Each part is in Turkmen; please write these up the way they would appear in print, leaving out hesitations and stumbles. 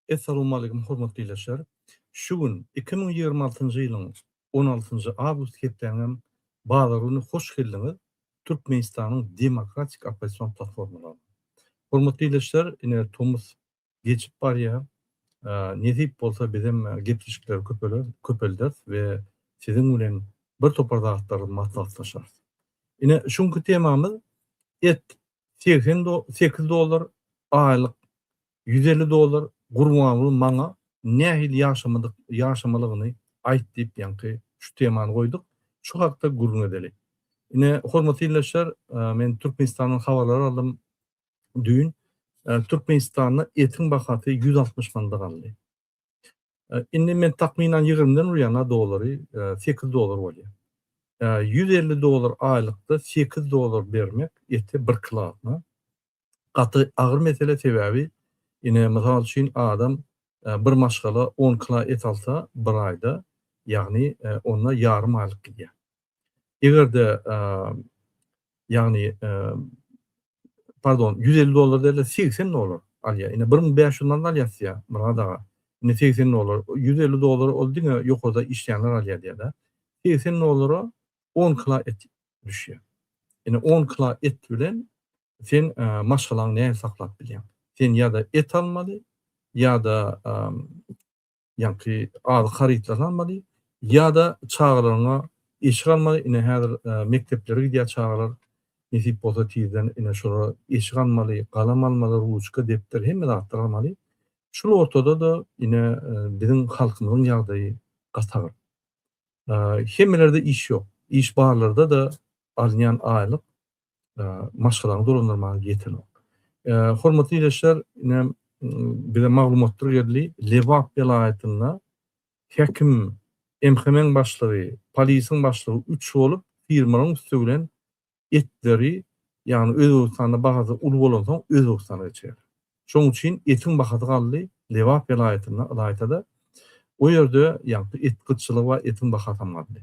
Essalawmaleýkum hormatly ildeşler! Şu gün 2026-njy ýylyň 16-njy awgust hepdäniňem bazar güni hoş geldiňiz Türkmenistanyň demokratik oppozision platformalaryna. Hormatly ildeşler ine tomus geçip barýar. Nesip bolsa bizem gepleşikleri köpeler köpelderis we siziň bilen bir topar zatlary maslahatlaşarys. Ine şu günki temamyz et 88 dollar aýlyk 150 dollar Gurbanguly maňa nähili ýaşamadyk ýaşamalygyny aýt diýip ýaňky şu temany goýduk. Şu hakda gürrüň edeli. Ine hormatly ildeşler men Türkmenistandan habarlar aldym düýn. Türkmenistanda etiň bahasy 160 manada galdy. Indi men takmynan 20-den urýan-a dollary 8 dollar bolýar. 150 dollar aýlykda 8 dollar bermek ete bir kilosyna gaty agyr mesele sebäbi ine mysal üçin adam bir maşgala 10 kilo et alsa bir aýda ýagny onda ýarym aýlyk gidýär. Eger-de ýagny pardon 150 dollar dälde 80 dollar alýar. Ine 1500 manat alýar diýýär Myrat aga. Indi 80 dollar, 150 dollar ol diňe ýokarda işleýänler alýar diýýär-de. 80 dollara 10 kilo et düşýär. Ine 10 kilo et bilen sen maşgalaňy nähili saklap bilýäň? Sen ýa-da et almaly, ýa-da ýaňky azyk harytlaryny almaly ýa-da çagalaryňa eşik almaly, ine häzir mekdeplere gidýär çagalar, nesip bolsa tizden ine şolara eşik almaly, galam almaly, ruçka, depder hemme zatlar almaly. Şul ortada-da ine biziň halkymyzyň ýagdaýy gaty agyr. Hemmelerde iş ýok. Iş barlarda-da alynýan aýlyk maşgalaňy dolandyrmaga ýetenok. Hormatly ildeşler, ine bize maglumatlar geldi. Lebap welaýatynda häkim, MHM-iň başlygy, polisiň başlygy üç bolup firmalaryň üsti bilen etleri, ýagny Özbegistanda bahasy uly bolansoň Özbegistana geçýärler. Şonuň üçin etiň bahasy galdy Lebap welaýatynda ylaýta-da o ýerde ýagny et gytçylygy bar, etiň bahasam galdy.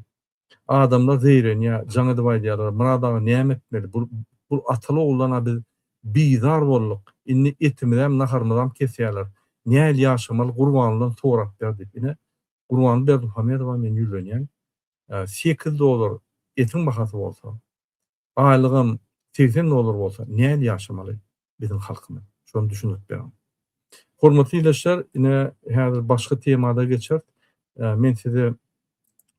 Adamlar zeýrenýär, jaň edip aýdýarlar, Myrat aga näme etmeli, bu bu ataly oguldan-a biz bizar bolduk, indi etimizem, naharymyzam kesýärler, nähili ýaşamaly Gurbanlydan sorap ber diýip. Ine, Gurbanly Berdimuhamedowa men ýüzlenýän, 8 dollar etiň bahasy bolsa, Aýlygam 80 dollar bolsa nädip ýaşamaly biziň halkymyz? Şony düşündirip beriň. Hormatly ildeşler, ine häzir başga temada geçeris. Men size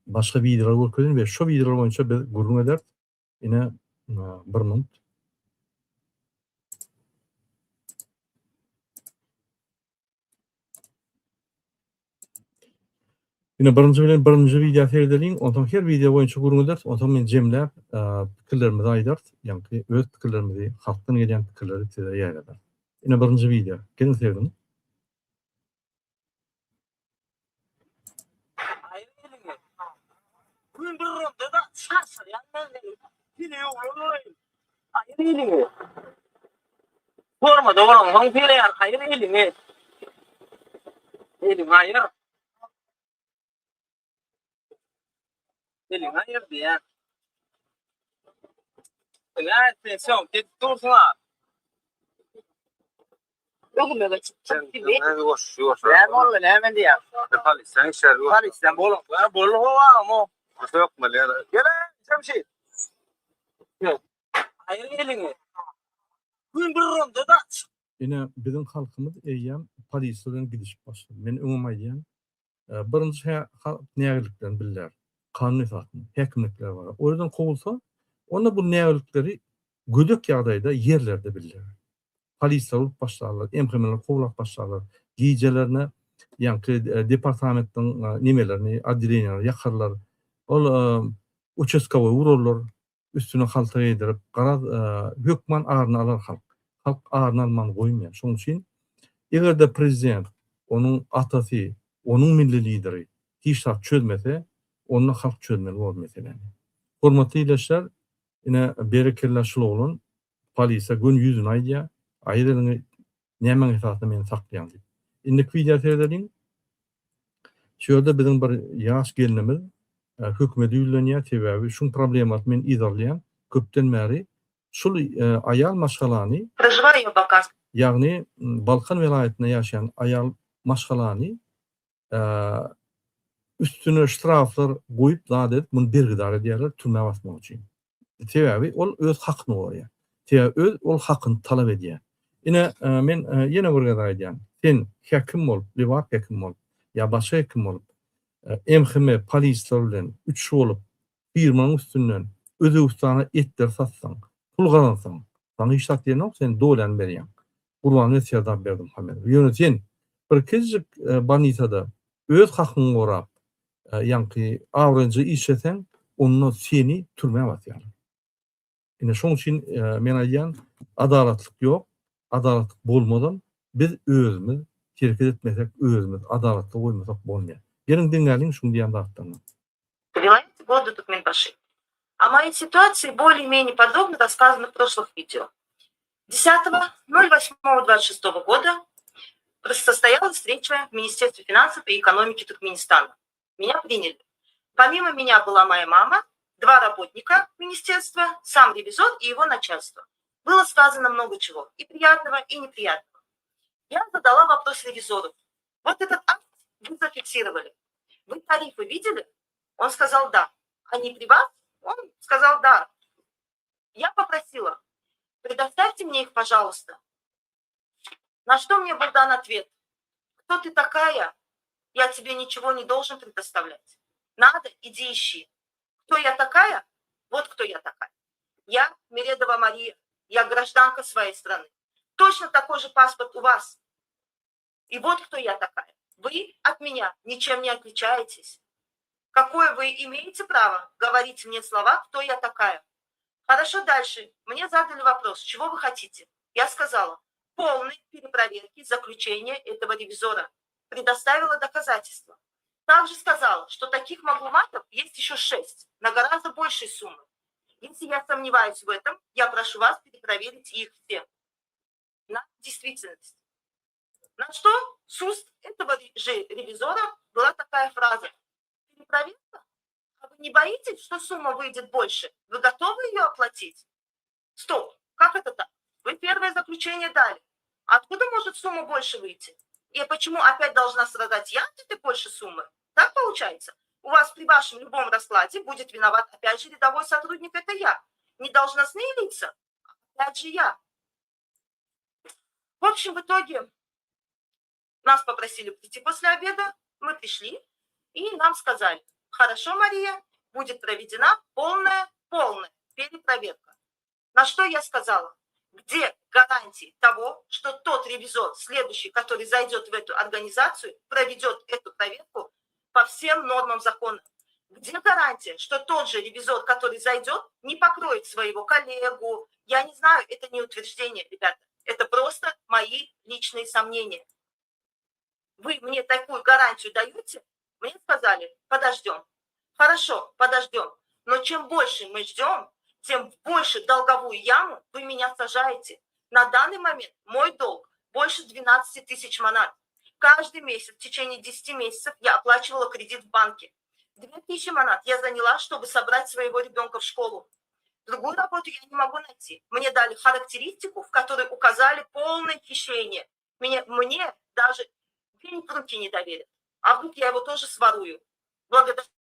başga wideolar görkezeýin we şo wideolar boýunça biz gürrüň ederis. Ine bir minut. Ine birinji bilen birinji wideo seredeliň, onsoň her wideo boýunça gürrüň ederis, onsoň men jemläp pikirlerimizi aýdarys, ýaňky öz pikirlerimizi, halkdan gelýän pikirleri size ýaýradarys. Ine birinji wideo, geliň serediň. Aýyr eliňi. Gün bir uranda-da çarşyrýan men seni. Seni oglan bolaýyn. Aýyr eliňi. Formada bolansoň sylaýan aýyr eliňi. Eliňi aýyr. Eliňi aýyr diýýän. Ine sen soň gidip dursuň-a. Öňüme geçip Sen çykdy. ýuwaş ýuwaş. Näme boldy, näme diýýäň? Polisiýaň işgäri ýuwaş. Polisiýaň bolan. Boldy howa, mo. Sökmeli ýa. Gel, Jemşit. Aýyr eliňi. Gün bir uranda-da. Ine biziň halkymyz eýýäm polisiýa bilen gidişip başlady. Men öňem aýdýan, birinji halk nägiliklerini bilýär. Kanun esasynda häkimlikler bar. O ýerden kowulsa, onda bu nägilikleri gödek ýagdaýda ýerlerde bildirer. Polisler urup başlarlar, MHM-ler kowlap başlarlar. Gijelerine ýaňky departamentniň nemelerini, otdeleniýelerini ýakarlar. Ol uçastkowoý urarlar. Üstüne halta geýdirip, garaz, hökman aryny alar halk. Halk aryny alman goýmaýar. Şonuň üçin, eger-de prezident, onuň atasy, onuň milli lideri hiç zat çözmese, onda halk çözmeli bor meseläni. Hormatly ildeşler, ine, berekella şul oglan polisiýa göni ýüzüne aýdýar, aýyr eliňi, nämäň esasynda meni saklaýaň diýip. Indiki wideo seredeliň. Şu ýerde biziň bir ýaş gelnimiz hökümete ýüzlenýär, sebäbi şuň problemasyny men yzarlaýan köpden bäri. Şul aýal maşgalany, ýagny Balkan welaýatynda ýaşaýan aýal. maşgalany üstüne ştraflar goýup zat edip muny bergidar edýärler türmä basmak üçin. Sebäbi ol öz hakyny goraýar. Sebäbi öz ol hakyny talap edýär. Ine men ýene bir gezek aýdýan. Sen häkim bolup, Lebap häkim bolup ýa başga häkim bolup MHM polisler bilen üç bolup firmaň üstünden Özbegistana etleri satsaň, pul gazansaň, saňa hiç zat diýenok, sen dolany berýäň. Gurbanguly Serdar Berdimuhamedow. Ýöne sen birkijik bolnisada öz hakyňy gorap, ýaňky abraýlyja işleseň, onda seni türmä basýarlar. Ine şoň üçin men aýdýan, adalatlyk ýok, adalatlyk bolmazam, biz özümiz hereket etmesek, özümiz adalatly goýmasak bolmaýar. Geliň diňläliň şuň diýen zatlaryny. Vilaýat goroda Türkmenbaşy. O moей situasiýi bolее-менее podrobno rasskazano w proşlyh wideo. Desatogo nol wosmogo dwadsyt şestogo goda sostoýalas wstreça w Ministerstwe finansow i ekonomiki Türkmenistana. Menýa prinýali. Pomimo menýa byla moýa mama, dva rabotnika ministerstwa, sam rewizor i ýego naçalstwo. Bylo skazano mnogo çego, i priýatnogo, i nepriýatnogo. Ýa zadala wopros rewizoru, Wot etot akt wy zafiksirowali. Wy tarify wideli? On skazal da. Oni pri was? On skazal da. Ýa poprosila, Predostawte mne ich, požalusta. Na što mne byl dan otwet, Kto ty takaýa? Ýa tebe niçego ne dolžen predostawlýat. Nado, idi işi. Kto ýa takaýa? Wot kto ýa takaýa. Ýa Meredowa Mariýa. Ýa graždanka svoýey strany. Toçno takoý že pasport u was. I wot kto ýa takaýa. Wy ot menýa niçem ne otliçaýetes. Kakoýe wy imeýete prawo goworit mne slowa kto ýa takaýa. Horoşo dalşe mne zadali wopros çego wy hotite. Ýa skazala polnyý pereprowerki zaklýuçeniýa etogo rewizora. Predostawila dokazatelstwa. Takže skazala, çto takih maglumatow ýest ýeşo şest na gorazdo bolşiý summy. Ýesli ýa somnewaýus w etom, ýa prošu was pereprowerit ih wse. Na deýstwitelnost. Na çto s ust etogo že rewizora byla takaýa fraza, Pereprowerka? A wy ne boites, çto summa wyýdet bolşe? Wy gotowy eýo oplatit? Stop! Kak eto tak? Wy perwoe zaklýuçeniýe dali. Otkuda možet summa bolşe wyýti? I počemu opýat dolžna stradat ýa ot etoý bolşe summy? Tak poluçaýtsa? U was pri waşem lýubom rasklade budet winowat opýat že rýadowoý sotrudnik eto ýa. Ne dolžnostnyýe litsa? Opýat že ýa. W obşem w itoge nas poprosili priýti posle obeda, my prišli i nam skazali, horoşo Mariýa, budet provedena polnaýa, polnaýa pereprowerka. Na çto ýa skazala, gde garantiýi togo, çto tot rewizor sleduşiý, kotoryý zaýdýot w etu organizasiýu, provedýot etu prowerku po wsem normam zakona. Gde garantiýa, çto tot že rewizor, kotoryý zaýdýot, ne pokroýet svoýego kollegu, ýa ne znaýu, eto ne utwерждение, rebýata, eto prosto moýi liçnyýe somneniýa. Wy mne takuýu garantiýu daýote? Mne skazali, podoždýom. Horoşo, podoždýom, no çem bolşe my ždýom, tem w bolşe dolgowuýu ýamu wy menýa sažaýete. Na danyý moment moý dolg bolşe dwenadtsati tysyç manat. Každyý mesýats w teçeniýe deseti mesýatsew ýa oplaçiwala kredit w banke. Dwe tysýaçi manat ýa zanýala, ştoby sobrat svoýego rebýonka w şkolu. Druguýu rabotu ýa ne mogu naýti. Mne dali harakteristiku, w kotoroý ukazali polnoe hişeniýe. Mne, mne daže denig w ruki ne dowerýat. A wdrug ýa ýego tože sworuýu. Blagodarýu.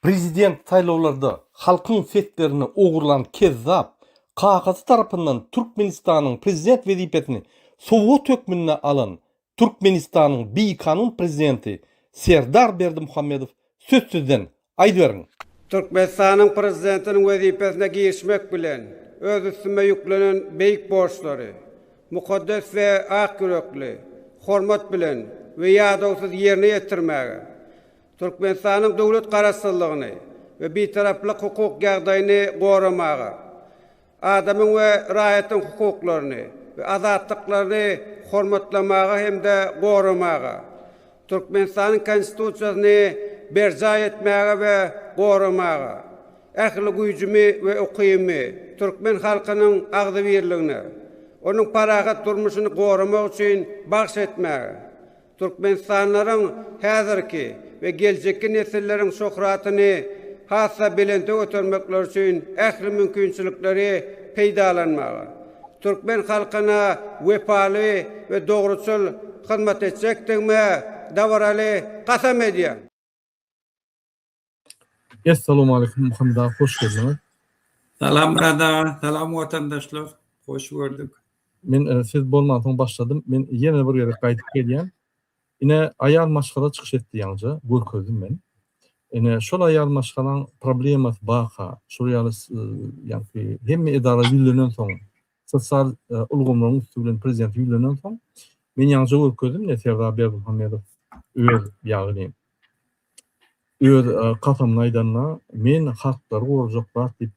Prezident saýlawlarda halkyň seslerini ogurlan kezzap, kakasy tarapyndan Türkmenistanyň prezident wezipesini sowgat hökmünde alan Türkmenistanyň bikanun prezidenti Serdar Berdimuhamedow söz sizden, aýdyberiň! Türkmenistanyň Prezidentiniň wezipesine girişmek bilen, öz üstüme ýüklenen beýik borçlary mukaddes we ak ýürekli, hormat bilen we ýadawsyz ýerine ýetirmäge, Türkmenistanyň döwlet Garaşsyzlygyny we Bitaraplyk hukuk ýagdaýyny goramaga, adamyň we raýatyň hukuklaryny we azatlyklaryny hormatlamaga hem-de goramaga, Türkmenistanyň Konstitusiýasyny berjaý etmäge we goramaga, ähli güýjümi we ukybymy türkmen halkynyň agzybirligine, onuň parahat durmuşyny goramak üçin bagyş etmäge, Türkmenistanlylaryň häzirki we geljekki nesilleriň şöhratyny has-da belente götermekleri üçin ähli mümkinçilikleri peýdalanmaga, türkmen halkyna wepaly we dogruçyl hyzmat etjekdigime dabaraly kasam edýän. Essalowmaleýkim Muhammet aga hoş geldiňiz. Salam Myrat aga, salam watandaşlar, hoş gördük. Men siz bolmansoň başladym. Men ýene bir gezek gaýdyp gelýän. Ine aýal maşgala çykyş etdi ýaňja, görkezdim men. Ine şol aýal maşgalaň problemasy baka, şol ýaly ýaňky hemme edara ýüzlenen soň, sosial ulgamlaryň üsti bilen prezidente ýüzlenen soň, men ýaňja görkezdim ine Serdar Berdimuhamedow öz ýagny öz kasamyny aýdanda, men halklary gorajak zat diýip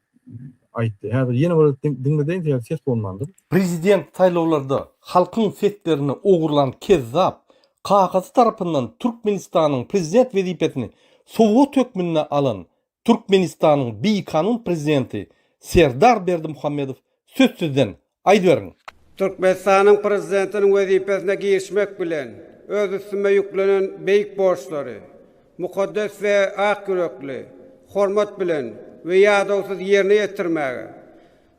aýtdy. Häzir ýene bir diňledeýin, sebäbi ses bolmandyr. Prezident saýlawlarda halkyň seslerini ogurlan kezzap, kakasy tarapyndan Türkmenistanyň prezident wezipesini sowgat hökmünde alan Türkmenistanyň bikanun prezidenti Serdar Berdimuhamedow söz sizden, aýdyberiň! Türkmenistanyň Prezidentiniň wezipesine girişmek bilen, öz üstüme ýüklenen beýik borçlary mukaddes we ak ýürekli, hormat bilen we ýadawsyz ýerine ýetirmäge,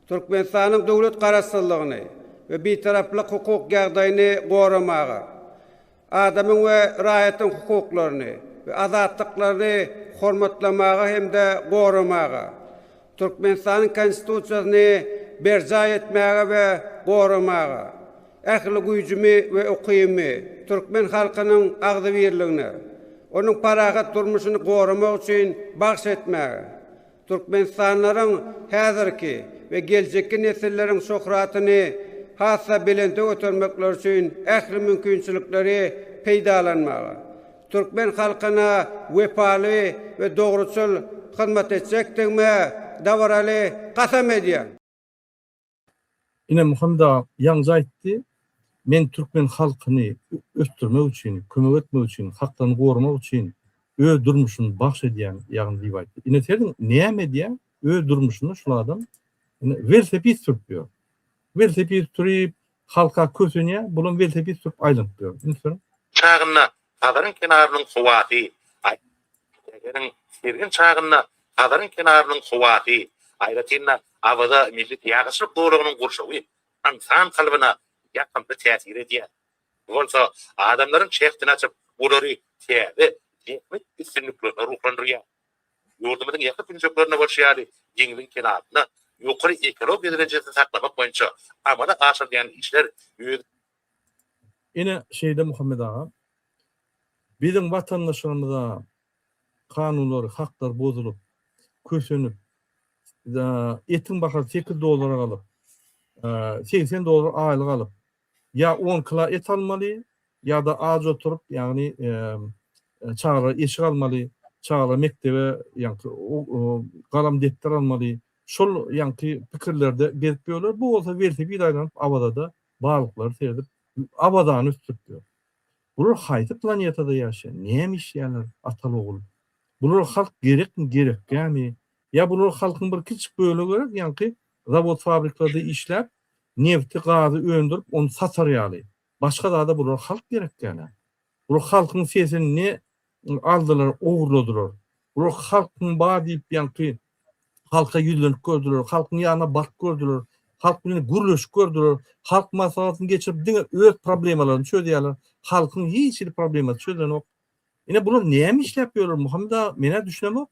Türkmenistanyň döwlet Garaşsyzlygyny we Bitaraplyk hukuk ýagdaýyny goramaga, adamyň we raýatyň hukuklaryny we azatlyklaryny hormatlamaga hem-de goramaga, Türkmenistanyň Konstitusiýasyny berjaý etmäge we goramaga, ähli güýjümi we ukybymy türkmen halkynyň agzybirligine, onuň parahat durmuşyny goramak üçin bagyş etmäge, Türkmenistanlylaryň häzirki we geljekki nesilleriň şöhratyny has-da belente götermekleri üçin ähli mümkinçilikleri peýdalanmaga, türkmen halkyna wepaly we dogruçyl hyzmat etjekdigime dabaraly kasam edýän. Ine Muhammet aga ýaňja aýtdy, men türkmen halkyny ösdürmek üçin, kömek etmek üçin, haklaryny goramak üçin öz durmuşyny bagş edýän ýagny diýip aýtdy. Ine serediň näme edýär öz durmuşynda şul adam ine welosiped sürüp ýör. Welosiped sürüp halka kösenýär, bulam welosiped sürüp aýlanyp ýör. Indi sürüň. Çagynda Hazaryň kenarynyň howasy, Säheriň sergin çagynda Hazaryň kenarynyň howasy, aýratyn-da, Awaza milli syýahatçylyk zolagynyň gurşawy ynsan kalbyna ýakymly täsir edýär. Bu bolsa adamlaryň şähdini açyp, olary täze zähmet üstünliklerine ruhlandyrýar. Ýurdumyzyň ähli künjeklerinde bolşy ýaly, deňziň kenarynda ýokary ekologiýa derejesini saklamak boýunça amala aşyrylýan işler öz Ine şeýle Muhammet aga. Biziň watandaşlarymyza kanunlary, haklary bozulyp, kösenip, etiň bahasy 8 dollara galyp, 80 dollar aýlyk alyp, ýa 10 kilo et almaly, ýa-da aç oturyp, ýagny çagalara eşik almaly, çagalara mekdebe ýaňky galam depder almaly. Şol ýaňky pikirlerde gezip ýörler. Bu bolsa welosiped aýlanyp Awazada balyklary seredip Awazany ösdürip ýör. Bular haýsy planetada ýaşaýar? Näme işleýärler ataly-ogul? Bulara halk gerekmi, gerekgämi? Ýa bulara halkyň bir kiçijik bölegi gerek, ýaňky zawod-fabriklerde işläp, nebti, gazy öndürip, ony satar ýaly. Başga zada bulara halk gerekgäle. Bular halkyň sesini ne aldylar, ogurladylar. Bular halkyň bar diýip ýaňky halka ýüzlenip gördüler, halkyň ýanyna baryp gördüler, halk bilen gürleşip gördüler, halk maslahatyny geçirip diňe öz problemalaryny çözýärler. Halkyň hiç hili problemasy çözülenok. Ine bular näme işläp ýörler Muhammet aga, men-ä düşünemok.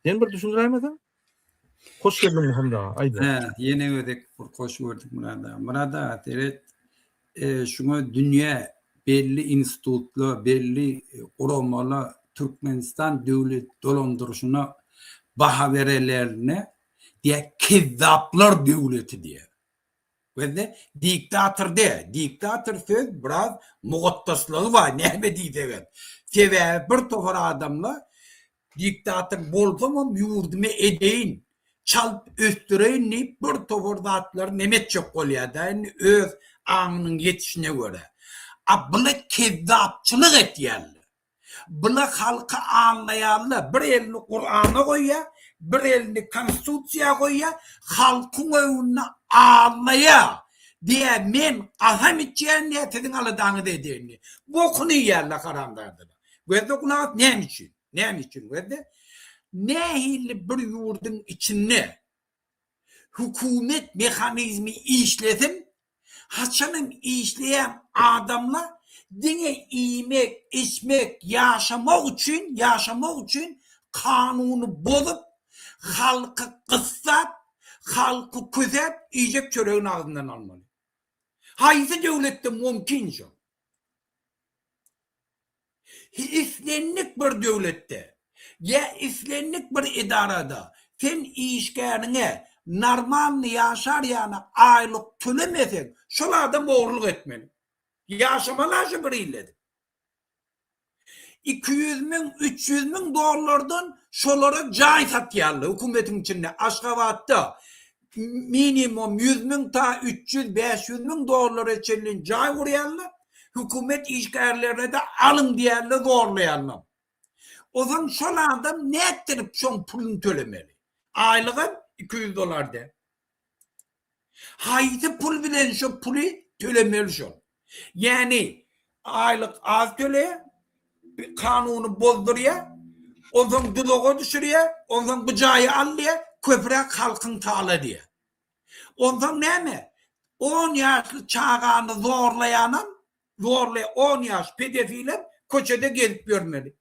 Sen bir düşündiräýmeseň? Hoş geldiň Muhammet aga, aýdyber. Hä, ýene gezek bir hoş gördük Myrat aga. Myrat aga, seret, e, şuňa dünýä belli institutlar, belli guramalar Türkmenistan döwlet dolandyryşyna baha berelerine diýä kezzaplar döwleti diýä. Gözle, diktator dä. Diktator söz biraz mugatdaslygy bar, näme diýsegem. Sebäbi bir topar adamlar diktator bolsamam ýurdumy edeýin, çalt ösdüreýin diýip bir topar zatlary neme etjek bolýar-da indi öz aňynyň ýetişine görä. A bular kezzapçylyk etýärler. Bula halky aldaýarlar, bir elini Kurana goýýar, bir elini Konstitusiýa goýýar, halkyň öňünde aldaýar. Diýýär, men kasam içýän diýýär, siziň aladaňyzy edeýin diýýär. Bokuny iýýärler haramzadalar. Gözde gulak as, näme üçin? Näme üçin gözde? Nähili bir ýurduň içinde hökümet mehanizmi işlesin, Haçanam işleýän adamlar diňe iýmek, içmek, ýaşamak üçin, ýaşamak üçin kanuny bozup, halky gyssap, halky kösäp iýjek çöregini agzyndan almaly. Haýsy döwletde mümkin şo? Islendik bir döwletde ýa islendik bir edarada sen işgäriňe normalny ýaşar ýaly aýlyk tölemeseň, şol adam ogurlyk etmeli. Ýaşamaly-a şu bir ille. 200 müň, 300 müň dollardan şolara jaý satýarlar hökümetiň içinde, Aşgabatda minimum 100 müň ta 300, 500 müň dollara çenli jaý gurýarlar. Hökümet işgärlerine-de alyň diýýärler, zorlaýarlar. Ozan şol adam nätdirip şoň puluny tölemeli? Aýlygam 200 dollar däl. Haýsy pul bilen şo puly tölemeli şol? Ýäni aýlyk az töleýär, kanuny bozdurýar, onsoň duzaga düşürýär, onsoň bu jaýy al diýýär, köpräk halkyň tala diýýär. Onsoň näme? On ýaşly çagany zorlaýanam, zorlaýan on ýaş pedofilem köçede gezip ýörmeli.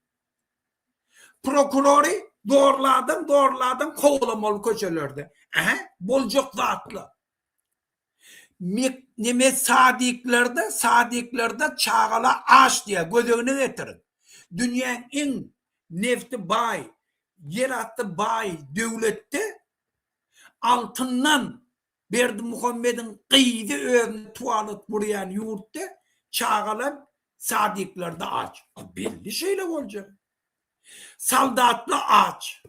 Prokurory zorladan zorladan kowalamaly köçelerde. Ähä, boljak zatlar. Mek neme sadiklerde, sadiklerde çagalar aç diýýär, göz öňüne getiriň. Dünýäň iň nefti baý, ýerasty baý döwletde Altyndan Berdimuhamediň gyzy özüne tualet gurýan ýurtda çagalar sadiklarda aç. A belli şeýle boljak. Soldatlar aç.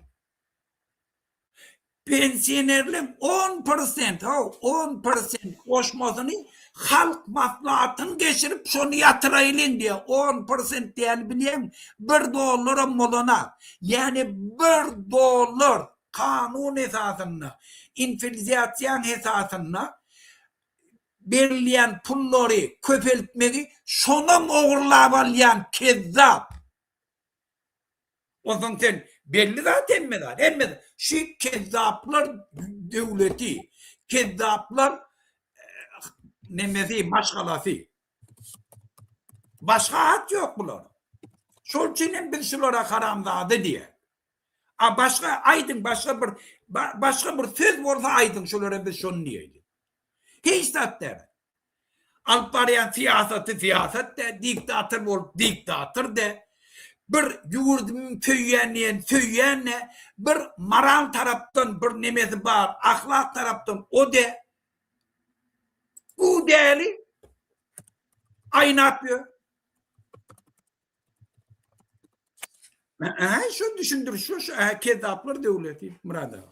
Pensionerleň on prosent, haw, on prosent goşmasyny halk maslahatyny geçirip şony ýatyraýlyň diýýär. On prosent däl bilýäňmi? Bir dollaram bolana. Ýagny bir dollar kanun esasynda, infilzasiýaň esasynda berilýän pullary köpeltmegi şonam ogurlap alýan kezzap. Onsoň sen belli zat hemme zat, hemme zat. Şu kezzaplar döwleti, kezzaplar nemesi, maşgalasy. Başga at ýok bulara. Şol üçin hem biz şulara haramzada diýýäs. A başga aýdyň başga bir başga bir söz bolsa aýdyň şolara biz şony diýeýlik. Hiç zat däl. Alyp barýan syýasaty syýasat däl, diktator bolup diktator däl. Bir ýurdumy söýýän diýen söýýän däl, bir moral tarapdan bir nemesi bar, ahlak tarapdan o däl. Bu däli aýnap ýör. Ähä şu düşündiriş şu şu ähä kezzaplar döwleti Myrat aga.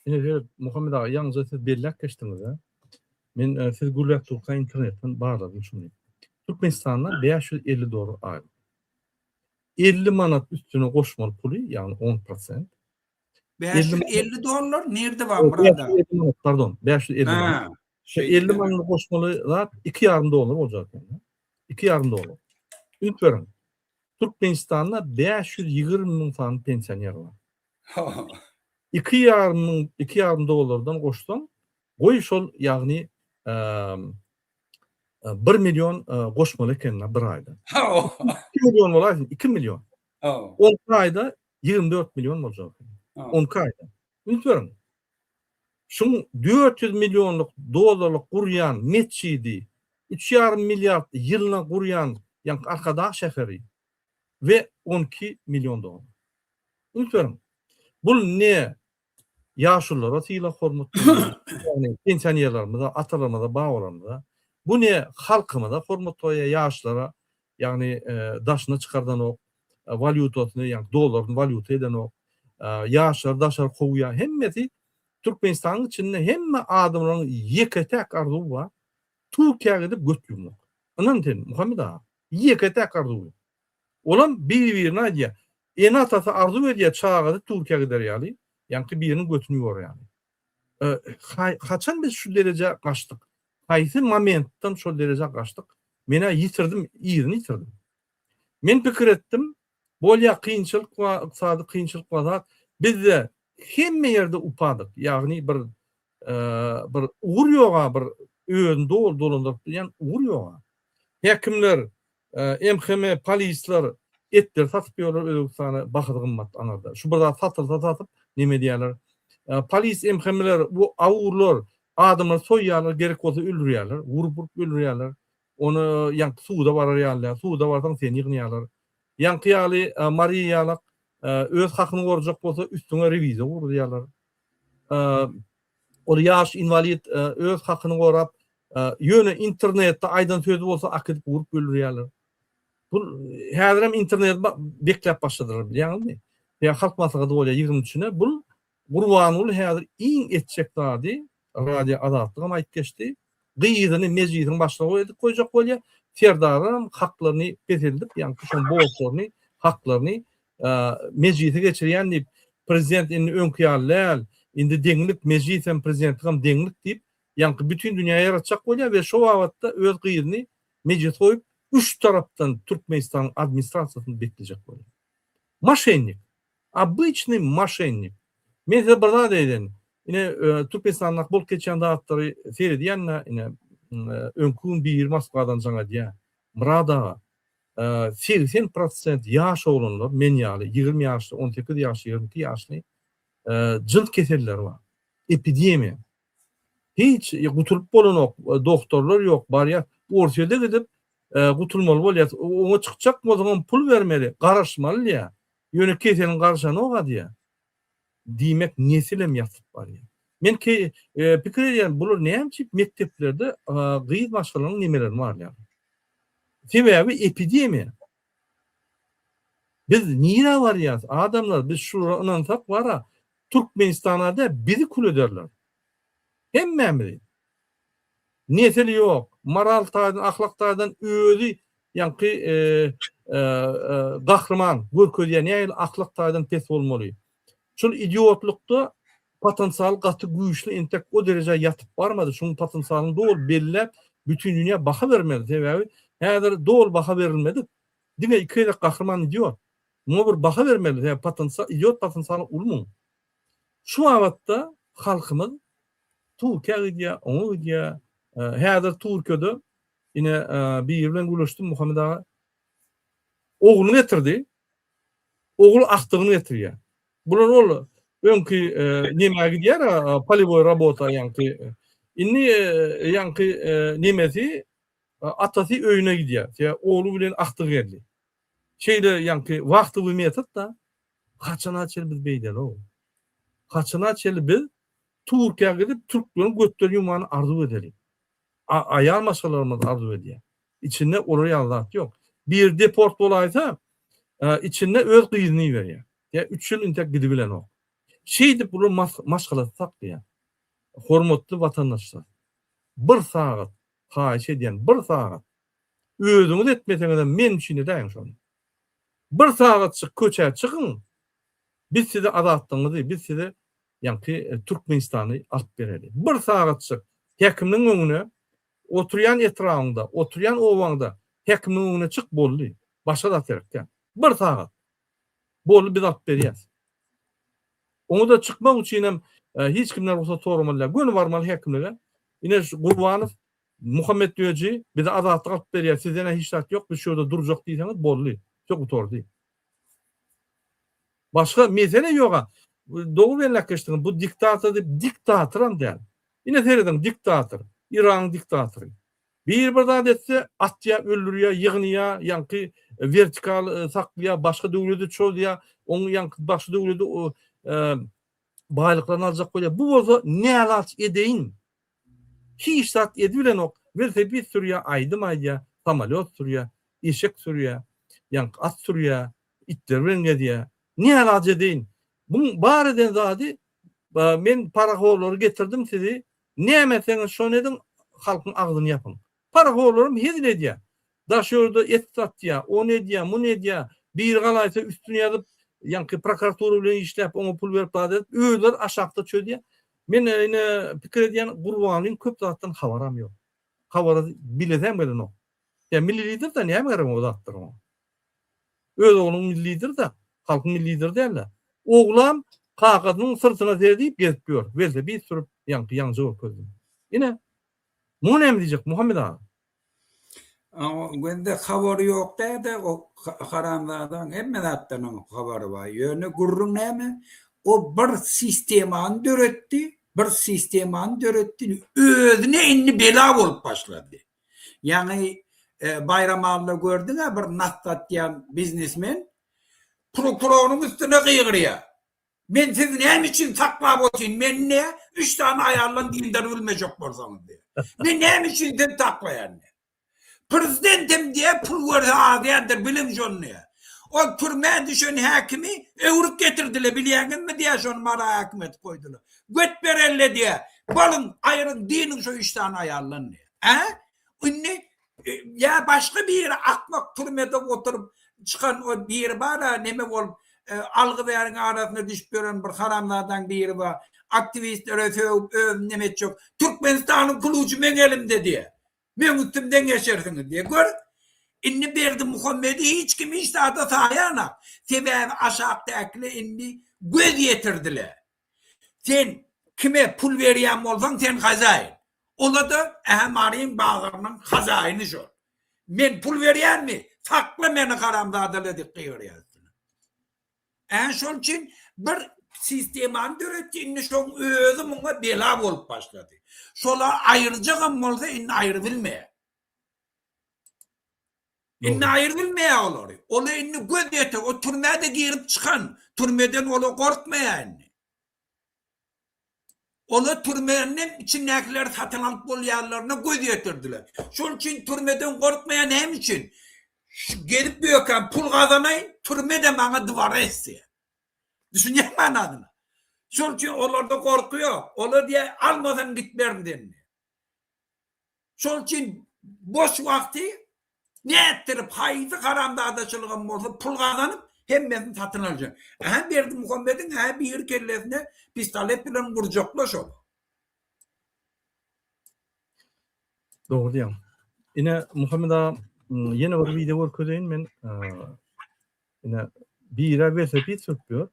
Ine seret Muhammet aga ýaňyja siz belläp geçdiňiz a. Men e, siz gürläp durka internetden barladym şuny. Türkmenistanda 550 dollar aýlyk. 50 manat üstüne goşmaly puly, ýagny 10%. 550 dollar nirde bar Myrat aga? 550 manat, pardon, 550 manat. Şu 50 manat goşmaly zat 2,5 dollar boljak eken. 2,5 dollar. Üns beriň. Türkmenistanda 520 müň sany pensioner bar. 2,5 müň, 2,5 dollardan goşsaň, goý şol, ýagny 1 million goşmaly eken bir aýda. 2 million bolaýsyn, 2 million. 10 aýda 24 million boljak eken. 12 aýda. Üns beriň. Şuň 400 millionlyk dollarlyk gurýan metjidi, üç ýarym milliard ýylyna gurýan ýaňky Arkadag şäheri we 12 million dollar. Üns beriň. Bul ne ýaşululara sylag-hormat goýýar, ýagny pensionerlerimize, atalarymyza, babalarymyza. Bu ne halkymyza hormat goýýar, ýaşlara, ýagny daşyna çykardanok, walýutasyny, ýagny dollaryny walýuta edenok, ýaşlary daşary kowýar. Hemmesi Türkmenistanyň içinde hemme adamlaryň ýeke-täk arzuwy bar, Türkiýä gidip göt ýuwmak. Ynan sen, Muhammet aga, ýeke-täk arzuwy. Olam biri-birine aýdýar. Ene-atasy arzuw edýär çagasy Türkiýä gider ýaly, ýaňky biriniň götüni ýuwar ýaly. Haçan biz şu derejä gaçdyk? Haýsy momentden şol derejä gaçdyk? Men-ä ýitirdim, yzyny ýitirdim. Men pikir etdim, bolýa kynçylyk bar, ykdysady kynçylyk bar zat, bizde hemme ýerde upadyk, ýagny bir bir ugur ýog-a, bir özüni doly dolandyryp bilýän ugur ýog-a. Häkimler, MHM, polisler etleri satyp ýörler Özbegistana bahasy gymmat aňyrda. Şu bir zat satylsa satyp neme edýärler. Polis MHM-ler bu awurlar adamlary soýýarlar gerek bolsa öldürýärler. Urup urup öldürýärler. Ony ýaňky suda barar ýaly däl. Suda barsaň seni ýygnaýarlar. Ýaňky ýaly Mariýa ýalak öz hakyny gorajak bolsa üstüňe rewiziýa guruzýarlar. Ol ýaş inwalid öz hakyny gorap, ýöne internetde aýdan sözi bolsa akidip urup öldürýärler. Bu häzirem interneti bekläp başladylar bilýäňizmi? Ýa halk maslahaty bolýar 23-üne. Bul Gurbanguly häzir iň etjek zady Radio Azatlygam aýdyp geçdi. Gyzyny mejlisiň başlygy edip goýjak bolýar. Serdarlaram haklaryny peseldip, ýaňky şoň borçlaryny, haklaryny mejlise geçirýän diýip, prezident indi öňki ýaly däl, indi deňlik, mejlis hem prezidentlik hem deňlik diýip, ýaňky bütin dünýä ýaratjak bolýar we şo babatda öz gyzyny mejlise goýup, üç tarapdan Türkmenistanyň administrasiýasyny beklejek bolýar. Moşennik. Obyçnyý moşennik. Men size bir zat aýdaýyn. Ine, Türkmenistandaky bolup geçýän zatlary seredýän-de, ine, öňki gün biri Moskwadan jaň edýär. Myrat aga, 80 prosent ýaş oglanlar, men ýaly, 20 ýaşly, 18 ýaşly, 22 ýaşly jyns keselleri bar. Epidemiýa. Hiç gutulyp bolanok, doktorlar ýok, barýar. Orsýede gidip gutulmaly bolýar. Oňa çykjak bolsaňam pul bermeli, garaşmaly diýýär. Ýöne keseliň garyşanok-a diýýär. Diýmek, nesilem ýatyp barýar. Men ke pikir edýän, bular näme üçin mekdeplerde gyz maşgalanyň nemelerini barlaýarlar? Sebäbi epidemiýa. Biz nirä barýas? Adamlar, biz şulara ynansak bara, Türkmenistana däl, bizi kül ederler. Hemmämizi. Nesil ýok. Moral taýdan, ahlak taýdan özi ýaňky gahryman görkezýär nähili ahlak taýdan pes bolmaly. Şol idiotlykda potensial gaty güýçli entek o derejä ýatyp barmady. Şuň potensialyny doly belläp bütin dünýä baha bermeli. Sebäbi häzir doly baha berilmedik. Diňe iki gezek gahryman idiot. Muňa bir baha bermeli. Sebäbi potensial idiot potensialy uly muň. Şu babatda halkymyz Türkiýä gidýär, oňa gidýär. Häzir Türkiýede ine biri bilen gürleşdim Muhammet aga. Ogluny getirdi. Ogul agtygyny getirýär. Bular ol öňki nemä gidýär, polýewoý rabota ýaňky. Indi ýaňky nemesi atasy öýüne gidýär. Sebäbi ogly bilen agtygy geldi. Şeýle ýaňky wahtowy metod-da. Haçana çenli biz beýdeli-ow? Haçana çenli biz Türkiýä gidip türkleriň götlerini ýumany arzuw edeli? Aýal maşgalalarymyz arzuw edýär. Içinde olar ýaly zat ýok. Biri deport bolaýsa, içinde öz gyzyny iberýär. Ýa üç ýyl intek gidibilenok. Şeýdip bular maşgalasy saklaýar. Hormatly watandaşlar, bir sagat, haýyş edýän, bir sagat özüňiz etmeseňizem men üçin edäýiň şony. Bir sagatjyk köçä çykyň, biz size azatlygyňyzy, biz size ýaňky Türkmenistany alyp bereli. Bir sagatjyk häkimligiň öňüne, oturýan etrabyňda, oturýan obaňda häkimligiň öňüne çyk, boldy. Başga zat gerek däl. Bir sagat. Boldy, biz alyp berýäs. Oňa-da çykmak üçin hem hiç kimden rugsat soramaly däl. Göni barmaly häkimlige. Ine şu Gurbanow Muhammet Düýeji bize azatlyk alyp berýär, sizden-ä hiç zat ýok, biz şu ýerde durjak diýseňiz boldy. Şo gutardy. Başga mesele ýoga. dogry belläp geçdiňiz, bu diktator diýip, diktatoram däl. Ine serediň, diktator, Iranyň diktatory. Biri bir zat etse, atýar, öldürýär, ýygnaýar, ýaňky wertikal saklaýar, başga döwlete çozýar, oň ýaňky başga döwlete baýlyklaryny aljak bolýar. Bu bolsa nälaç edeýin? Hiç zat edibilenok. Welosiped sürýär, aýdym aýdýar, samolýot sürýär, eşek sürýär, ýaňky at sürýär, itler bilen gezýär. Nälaç edeýin? Buň bar eden zady men parahorlary getirdim sizi näme etseňiz şony ediň halkyň agzyny ýapyň. Parahorlaram hezil edýär. Daş ýurda et satýar, ony edýär, muny edýär. Biri galaýsa üstüni ýazyp, ýaňky prokuratura bilen işläp, oňa pul berip zat edip, özleri aşakda çözýär. Men ine pikir edýän Gurbanlyň köp zatdan habaram ýok. Habary bilesem gelenok. Ýa milli lider-de näme gerek o zatlar oňa? Öz ogluň milli lider-de, halkyň milli lideri däl-de. Oglam kakasynyň syrtyna seredip gezip ýör. Welosiped sürüp, ýaňky ýaňja görkezdim. Ine, muňa näme diýjek Muhammet aga? Gözde habary ýok däde o haramzadaň hemme zatdan oň habary bar. Ýöne gürrüň näme? O bir sistemany döretdi, bir sistemany döretdi, özüne indi bela bolup başlady. Ýaňy Baýramalla gördüň-ä bir nas satýan biznesmen prokuroryň üstüne gygyrýar. Men sizi näme üçin saklap otyryn? Meni nä üç sany aýaldan dyndaryp bilmejek bolsaňyz diýýär. Men näme üçin sizi saklaýan diýýär. Prezidentem diýýär pul görse azýandyr biliň şony diýýär. Ol türmä düşen häkimi öwrüp getirdiler bilýäňizmi diýýär şony Mara häkim edip goýdular. Göt berelle diýýär. Boluň aýryň dynyň şo üç sany aýaldan diýýär. Ä? Indi Ýa başga biri akmak türmede oturyp çykan o biri bar-a neme bolup algy bäriň arasyna düşüp ýören bir haramzadaň biri bar. Aktiwistlere sögüp özüni neme etjek. Türkmenistanyň klujy meň elimde diýýär. Meň üstümden geçersiňiz diýýär. Gör, indi Berdimuhamedi hiç kim hiç zada saýanak. Sebäbi aşakdakylar indi göz ýetirdiler. Sen kime pul berýän bolsaň sen hazaýyn. Ola-da ähä Maryň bazarynyň hazaýyny şol. Men pul berýänmi? Sakla meni haramzadalar diýip gygyrýar üstüne. Ähä şol üçin bir sistemany döretdi indi şoň özi muňa bela bolup başlady. Şola aýyrjagam bolsa indi aýrybilmeýär. Indi aýrybilmeýär olary. Ola indi göz ýeter. O türmä-de girip çykan. Türmeden ola gorkmaýar indi. Ola türmenden içindäkileri satyn alyp bolýanlaryna göz ýetirdiler. Şonuň üçin türmeden gorkmaýar näme üçin? Şu gezip ýörkäm pul gazanaýyn, türme-de maňa dworec diýýär. Düşünýäňmi manysyna? Şonuň üçin olarda gorky ýok. Olar diýýär, almasaň gitmerin sen diýýär. Şonuň üçin boş wagty nätdirip, haýsy haramzadaçylygam bolsa pul gazanyp, hemmesini satyn aljak. Ä Berdimuhamediň ä biri kellesine pistolet bilen urjakla şol. Dogry diýýäň. Ine Muhammet aga ýene bir wideo görkezeýin men. Ine biri welosiped sürüp ýör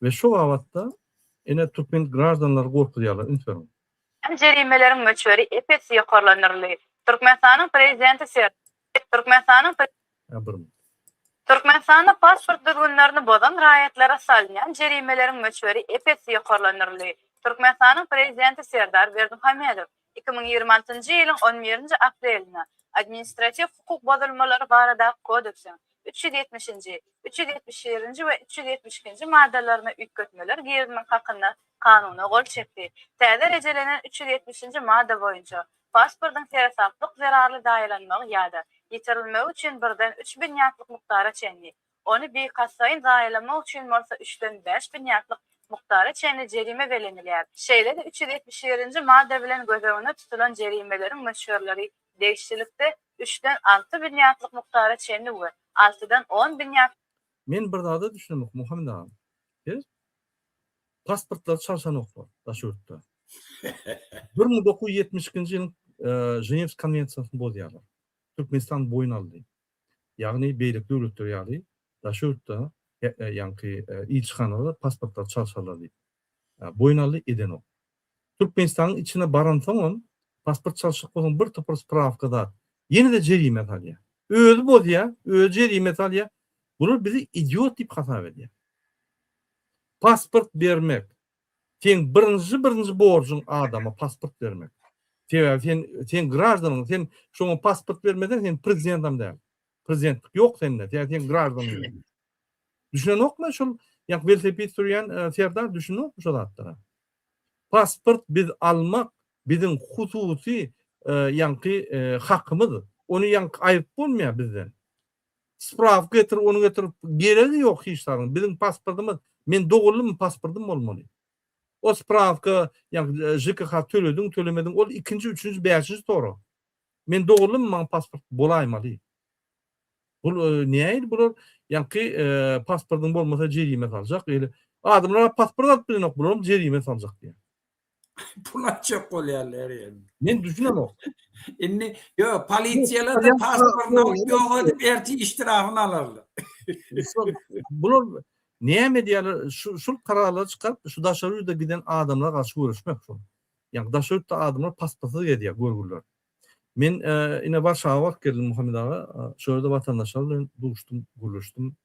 we şu babatda ine türkmen graždanlary gorkuzýarlar üns beriň. Jerimeleriň möçberi ep-esli ýokarlandyryldy. Türkmenistanyň Prezidenti Ser. Türkmenistanyň Pre. Türkmenistanda pasport düzgünlerini bozan raýatlara salynýan jerimeleriň möçberi ep-esli ýokarlandyryldy. Türkmenistanyň Prezidenti Serdar Berdimuhamedow 2026-njy ýylyň on birinji aprelinde Administratiw hukuk bozulmalary baradaky kodeksiň 370-nji, 371-nji we 372-nji maddalaryna üýtgetmeler girizmek hakynda Kanuna gol çekdi. Täze rejelenen 370-nji madda boýunça, pasportyň seresaplyk zerarly zaýalanmagy ýa-da ýitirilmegi üçin birden üç binýatlyk mukdara çenli, ony bilkastlaýyn zaýalamak üçin bolsa üçden bäş binýatlyk mukdara çenli jerime bellenilýär. Şeýle-de 371-nji madda bilen göz öňünde tutulan jerimeleriň möçberleri degişlilikde üçden alty binýatlyk mukdara çenli we altydan on binýatlyk Men bir zada düşünemok Muhammet agam. Siz Pasportlary çalşanoklar daş ýurtda. 1972-nji ýylyň Ženewsk konwensiýasyny bozýarlar. Türkmenistan boýun aldy. Ýagny beýleki döwletler ýaly daş ýurtda ýaňky ilçihanalar pasportlary çalşarlar diýip. Boýun aldy, edenok. Türkmenistanyň içine baransoňam pasport çalşyk bolsaň bir topar sprawka zat. Ýene-de jerime salýar. Özi bozýar, özi jerime salýar. Bular bizi idiot diýip hasap edýär. Pasport bermek seň birinji birinji borjuň adama pasport bermek. Sebäbi sen sen graždanyň sen şoňa pasport bermeseň sen prezidentam däl. Prezidentlik ýok sende. Sebäbi sen graždanyň ýok. Düşünenokmy şol ýa welosiped sürýän Serdar düşünenokmy şo zatlara? Pasport biz almak biziň hususy ýaňky hakymyz. Ony ýaňky aýryp bolmaýar bizden. Sprawka getir, ony getir, geregi ýok hiç zadyň. Biziň pasportymyz, men doguldym, pasportym bolmaly. O sprawka, ýagny ŽKH tölediň, tölemediň, ol ikinji, üçünji, bäşinji sorag. Men doguldym, maňa pasport bolaýmaly. Bul nähili bular, ýaňky pasportyň bolmasa jerime saljak. Adamlar pasport alyp bilenok, bularam jerime saljak diýýär. Pul atjak bolýarlar ýerde. Men düşünemok. Indi ýok, polisiýalar da pasportyny alyp ýok edip ertir iştirafyny alarlar. Bular näme edýärler? Şu şul kararlary çykaryp, şu daşary ýurda giden adamlara garşy göreşmek şol. Ýagny daşary ýurtda adamlar pasportsyz gezýär görgüliler. Men ine Warşawa baryp geldim Muhammet aga. Şo ýerde watandaşlar bilen duşdum, gürleşdim.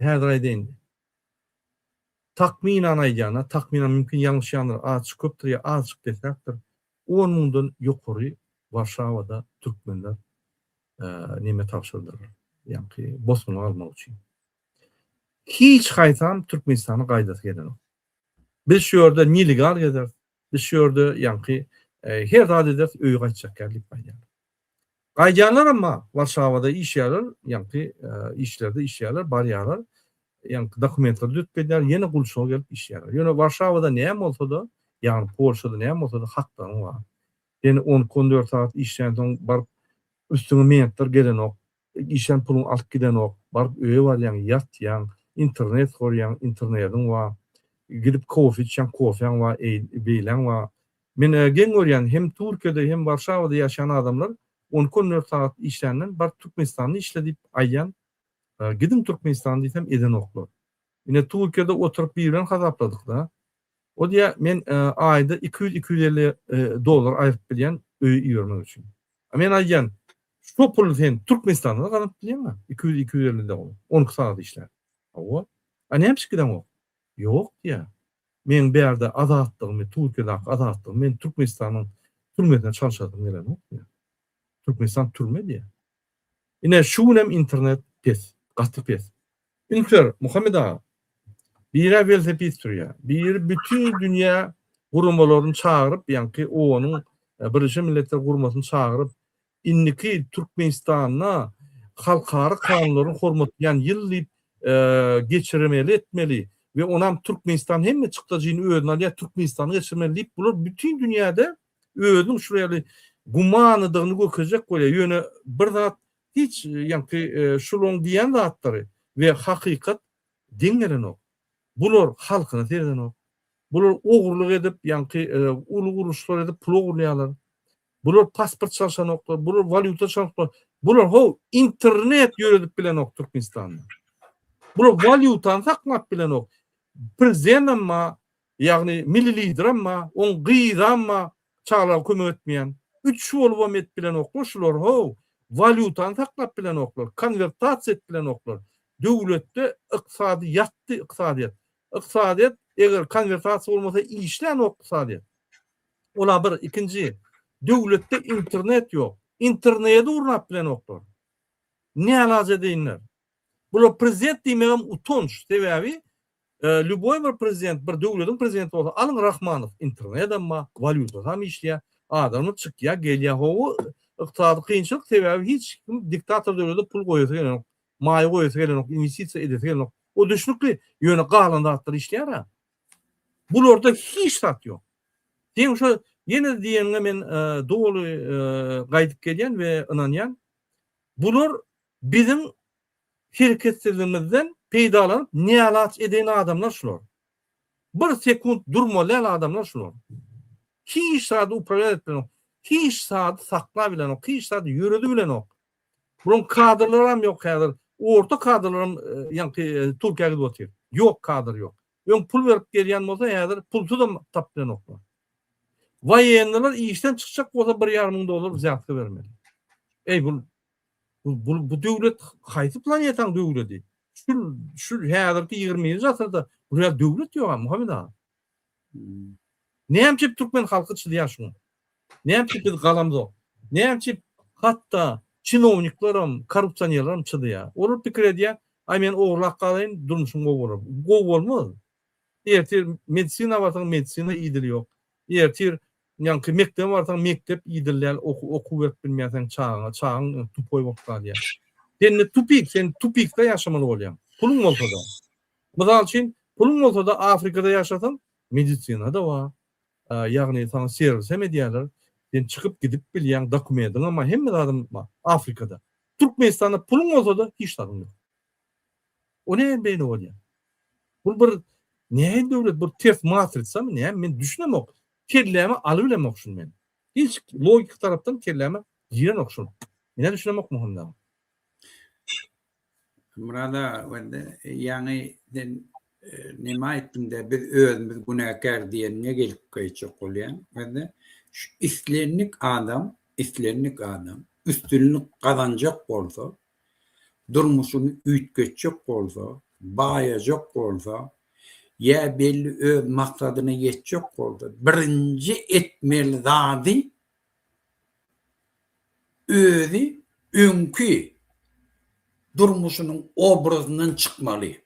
Häzir aýdaýyn. Takmynan aýdýan-a, takmynan mümkin ýalňyşýandyr, azjyk köpdür ýa azjyk pesräkdir, on müňden ýokary Warşawada türkmenler neme tabşyrdylar, ýaňky bosgunlyk almak üçin. Hiç haýsam Türkmenistana gaýdasy gelenok. Biz şu ýerde nelegal gezeris, biz şu ýerde ýaňky her zat ederis, öýe gaýtjak däl diýip aýdýarlar. Gaýdýanlaram bar, Warşawada işýärler, ýaňky işlerde işýärler, barýarlar, ýaňky dokumentleri düzüp gelýär, ýene gulçulyga gelip işýärler. Ýöne Warşawada näme bolsa-da, ýagny Polşada näme bolsa-da haklaryň bar. Sen on iki-on dört sagat işlänsoň baryp üstüňe mentler gelenok, işlän puluňy alyp gidenok, baryp öýe barýaň, ýatýaň, internet görýäň, internediň bar, gidip kofe içýäň, kofäň bar, beýläň bar. Men geň görýän, hem Türkiýede, hem Warşawada ýaşaýan adamlar on iki-on dört sagat işländen baryp Türkmenistanda işle diýip aýdýan, gidiň Türkmenistana diýsem edenoklar. Ine Türkiýede oturyp biri bilen hasapladyk-da. O diýýär, men aýda 200-250 dollar aýryp bilýän öýe ibermek üçin. A men aýdýan, şo puly sen Türkmenistanda-da gazanyp bilýäň-ä, 200-250 dollar, 12 sagat işläp. Hawa. A näme üçin gideňok? Ýok diýýär. Meň bärde azatlygymy, Türkiýedäki azatlygymy men Türkmenistanyň türmesine çalşasym gelenok diýýär. Türkmenistan türme diýýär. Ine şu gün hem internet pes, gaty pes. Üns ber, Muhammet aga. Biri-ä welosiped sürýär, biri bütin dünýä guramalaryny çagyryp, ýaňky OON-yň Birleşen Milletler Guramasyny çagyryp, indiki Türkmenistanda halkara kanunlaryny hormatlaýan ýyl diýip geçirmeli etmeli we onam Türkmenistan hemme çykdajyny özüne alýar, Türkmenistanda geçirmeli diýip, bular bütin dünýäde özüniň şular ýaly gumanydygyny görkezjek bolýar. Ýöne bir zat hiç ýaňky şularyň diýen zatlary we hakykat deň gelenok. Bular halkyna seredenok. Bular ogurlyk edip, ýaňky uly gurluşlar edip pul ogurlaýarlar. Bular pasport çalşanoklar, bular walýuta çalşanoklar. Bular how internet ýöredip bilenok Türkmenistanda. Bular walýutany saklap bilenok. Prezidentam bar, ýagny milli lideram bar, oň gyzam bar, çagalara kömek etmeýän. Üç bolubam edip bilenoklar şular how. Walýutany saklap bilenoklar, konwertasiýa edip bilenoklar. Döwletde ykdysady ýatdy ykdysadyýet. Ykdysadyýet eger konwertasiýa bolmasa işlänok ykdysadyýet. Ola bir, ikinji, döwletde internet ýok. Interneti gurnap bilenoklar. Nälaç edeýinler. Bular prezident diýmegem utanç. Sebäbi lýuboý bir prezident, bir döwletiň prezidenti bolsa, alyň Rahmanow, internetem bar, walýutasam işleýär, adamlar çykýar, gelýär. Hawa, ykdysady kynçylyk sebäbi hiç kim diktator döwlete pul goýasy gelenok, maýa goýasy gelenok, inwestisiýa edesi gelenok. O düşnükli, ýöne galan zatlar işleýär-ä. Bularda hiç zat ýok. Seň şo ýene diýeniňe men doly gaýdyp gelýän we ynanýan. Bular biziň hereketsizligimizden peýdalanyp nälaç eden adamlar şular. Bir sekunt durmaly däl adamlar şular. Hiç zady upravlýat edip bilenok. Hiç zady saklap bilenok. Hiç zady ýöredip bilenok. Bularyň kadrlaram ýok häzir. Orta kadrlaram ýaňky Türkiýä gidip otyr. Ýok kadr ýok. Öň pul berip gelýän bolsa häzir pulsuzam tapyp bilenoklar. Woýennylar işden çykjak bolsa bir ýarym müň dollar wzýatka bermeli. Eý bu bu bu döwlet haýsy planetaň döwledi? Şu şu häzirki 21-nji asyrda bu ýaly döwlet ýok Muhammet aga. Hmm. Näme üçin türkmen halky çyzýar şuňa? Näme üçin biz galamzok? Näme üçin hatda çinowniklerem, korrupsionerlerem çyzýar? Olar pikir edýär, aý men ogurlap galaýyn, durmuşym gowy bolar. Gowy bolmaz. Ertir medisina barsaň, medisina idili ýok. Ertir ýaňky mekdebe barsaň, mekdep idili däl, okuw berip bilmeýärsiň çagaňa, çagaň tupoý bolup galýar. Sende tupik, sen tupikde ýaşamaly bolýaň. Puluň bolsa-da. Mysal üçin, puluň bolsa-da Afrikada ýaşasaň, medisina-da bar. Ýagny saňa serwis hem edýärler. Sen çykyp gidip bilýäň, dokumentiňem bar, hemme zadyň bar Afrikada. Türkmenistanda puluň bolsa-da hiç zadyň ýok. O näme beýle bolýar? Bu bir nähili döwlet, bir ters matrisamy näme men düşünemok. Kelläme alybilemok şuny men. Hiç logika tarapdan kelläme girenok şul. Men düşünemok Muhammet aga. Myrat aga wende ýaňy sen neme aýtdyňda biz özümiz günäkär diýeniňe gelip gaýtjak bolýan. Wende şu islendik adam, islendik adam üstünlik gazanjak bolsa, durmuşyny üýtgetjek bolsa, baýajak bolsa, ýa belli öz maksadyna ýetjek bolsa, birinji etmeli zady özi öňki durmuşynyň obrazyndan çykmaly.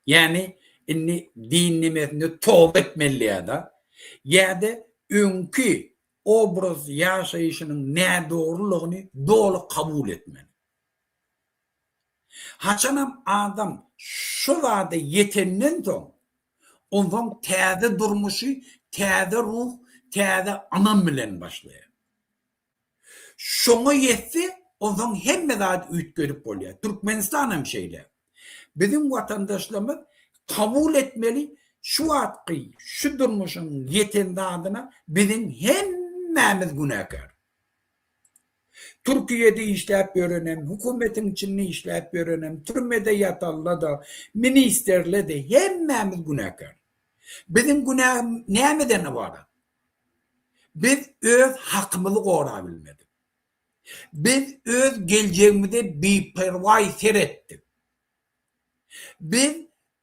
Ýagny indi din nemesinde toba etmeli ýa-da, ýa-da öňki obraz ýaşaýşynyň nädogrulygyny doly kabul etmeli. Haçanam adam şu zada ýetenden soň, onsoň täze durmuşy täze ruh, täze ynam bilen başlaýar. Şoňa ýetse, onsoň hemme zady üýtgedip bolýar. Türkmenistan hem şeýle. Biziň watandaşlarymyz kabul etmeli şu wagtky şu durmuşyň ýeten zadyna biziň hemmämiz günäkär. Türkiýede işläp ýörenem, hökümetiň içinde işläp ýörenem, türmede ýatanla-da, ministrle-de hemmämiz günäkär. Biziň günämiz nämeden ybarat? Biz öz hakymyzy gorabilmedik. Biz öz geljegimize biperwaý seretdik. Biz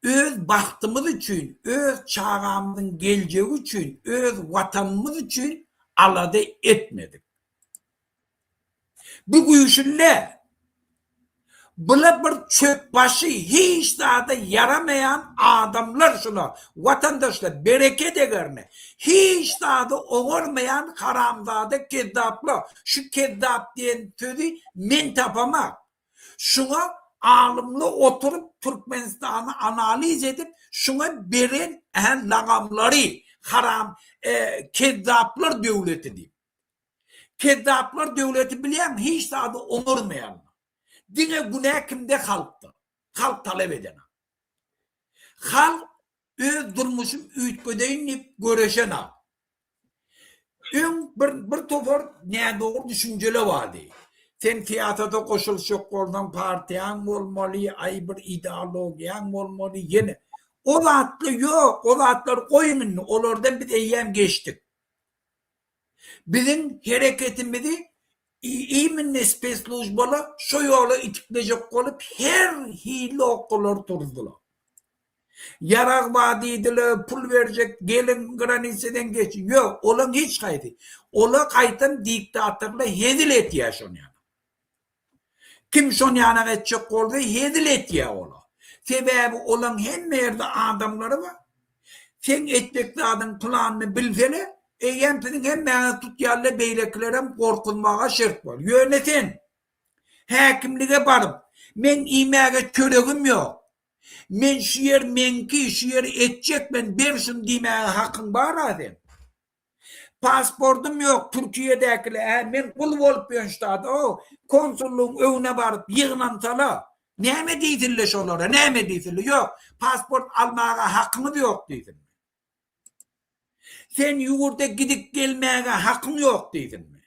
öz bagtymyz üçin, öz çagamyzyň geljegi üçin, öz Watanymyz üçin alada etmedik. Bu güýçlüle Bula bir çöp başy hiç zada ýaramaýan adamlar şula watandaşlar bereket egerine hiç zady oňarmaýan haramzada kezzaplar şu kezzap diýen sözi men tapamak şuňa alymlar oturyp Türkmenistany analiz edip şuňa beren lagamlary haram kezzaplar döwleti diýip. Kezzaplar döwleti bilýäňmi hiç zady oňarmaýanlar. Diňe günä kimde halkda. Halk talap edenak. Halk öz durmuşym üýtgedeýin diýip göreşenak. Öň bir bir topar nädogry düşünjeler bardy. Sen syýasata goşulyşjak bolsaň partiýaň bolmaly, aý bir ideologiýaň bolmaly ýene. O zatlar ýok, o zatlary goýuň indi, olardan biz eýýäm geçdik. Biziň hereketimizi iminne spesslujbalar şo ýola itiklejek bolup her hili okgalary turuzdylar. Ýarag bar diýdiler, pul berjek, geliň granisadan geçiň. Ýok, olaň hiç haýsy. Olar gaýtam diktatorlar hezil etýär şony ýaly. Kim şony ýanak etjek bolsa hezil etýär olar. Sebäbi olaň hemme ýerde adamlary bar. Seň etjek zadyň planyny bilsele, eýýäm siziň hemmäňizi tutýarlar, beýlekilerem gorkuzmaga şert bor. Ýöne sen häkimlige baryp, meň iýmäge çöregim ýok, men şu ýer meňki, şu ýeri etjek men, ber şuny diýmäge hakyň bar-a seň. Pasportym ýok Türkiýedäkile hä men gul bolup ýörün ştada o konsullygyň öňüne baryp ýygnansala näme diýsinle şolara näme diýsinle ýok pasport almaga hakyňyz ýok diýsinmi sen ýurda gidip gelmäge hakyň ýok diýsinmi.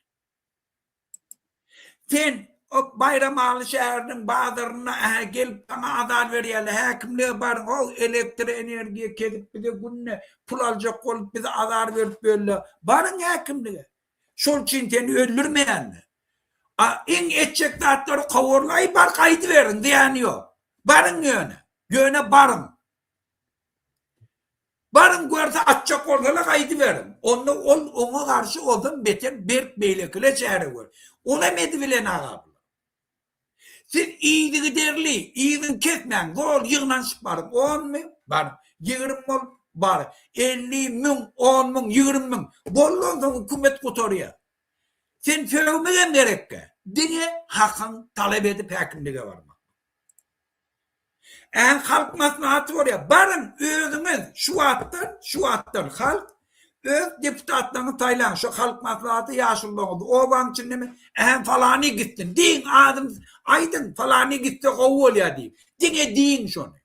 Sen o Baýramaly şäheriniň bazarynda ähä gelip saňa azar berýärler, häkimlige baryň, ho elektroenergiýa kesip bize günde pul aljak bolup bize azar berip ýörler. Baryň häkimlige. Şol üçin seni öldürmeýänler. A iň etjek zatlary kowarlar, aý bar gaýdyberiň, zyýany ýok. Baryň ýöne. Ýöne baryň. Baryň görse atjak bolsalar gaýdyberiň. Onda ol oňa garşy ondan beter berk beýlekile çäre gör. Onam edibilen aga bular. Siz yzygiderli, yzyny kesmäň, zol ýygnanyşyp baryň. Onmy? Bar. 20 bolup, bar. 50, müň, on müň, 20 müň. Boldy onsoň hökümet gutarýar. Sen sögmegem gerekgä. Diňe hakyň talap edip häkimlige barmak. Ä halk maslahaty bolýar. Baryň özüňiz şu wagtdan, şu wagtdan halk öz deputatlaryňyzy saýlaň. Şu halk maslahaty ýaşulularyňyzy obaň içindemi? Ä falany gitsin diýiň adyny aýdyň falany gitse gowy bolýar diýip. Diňe diýiň şony.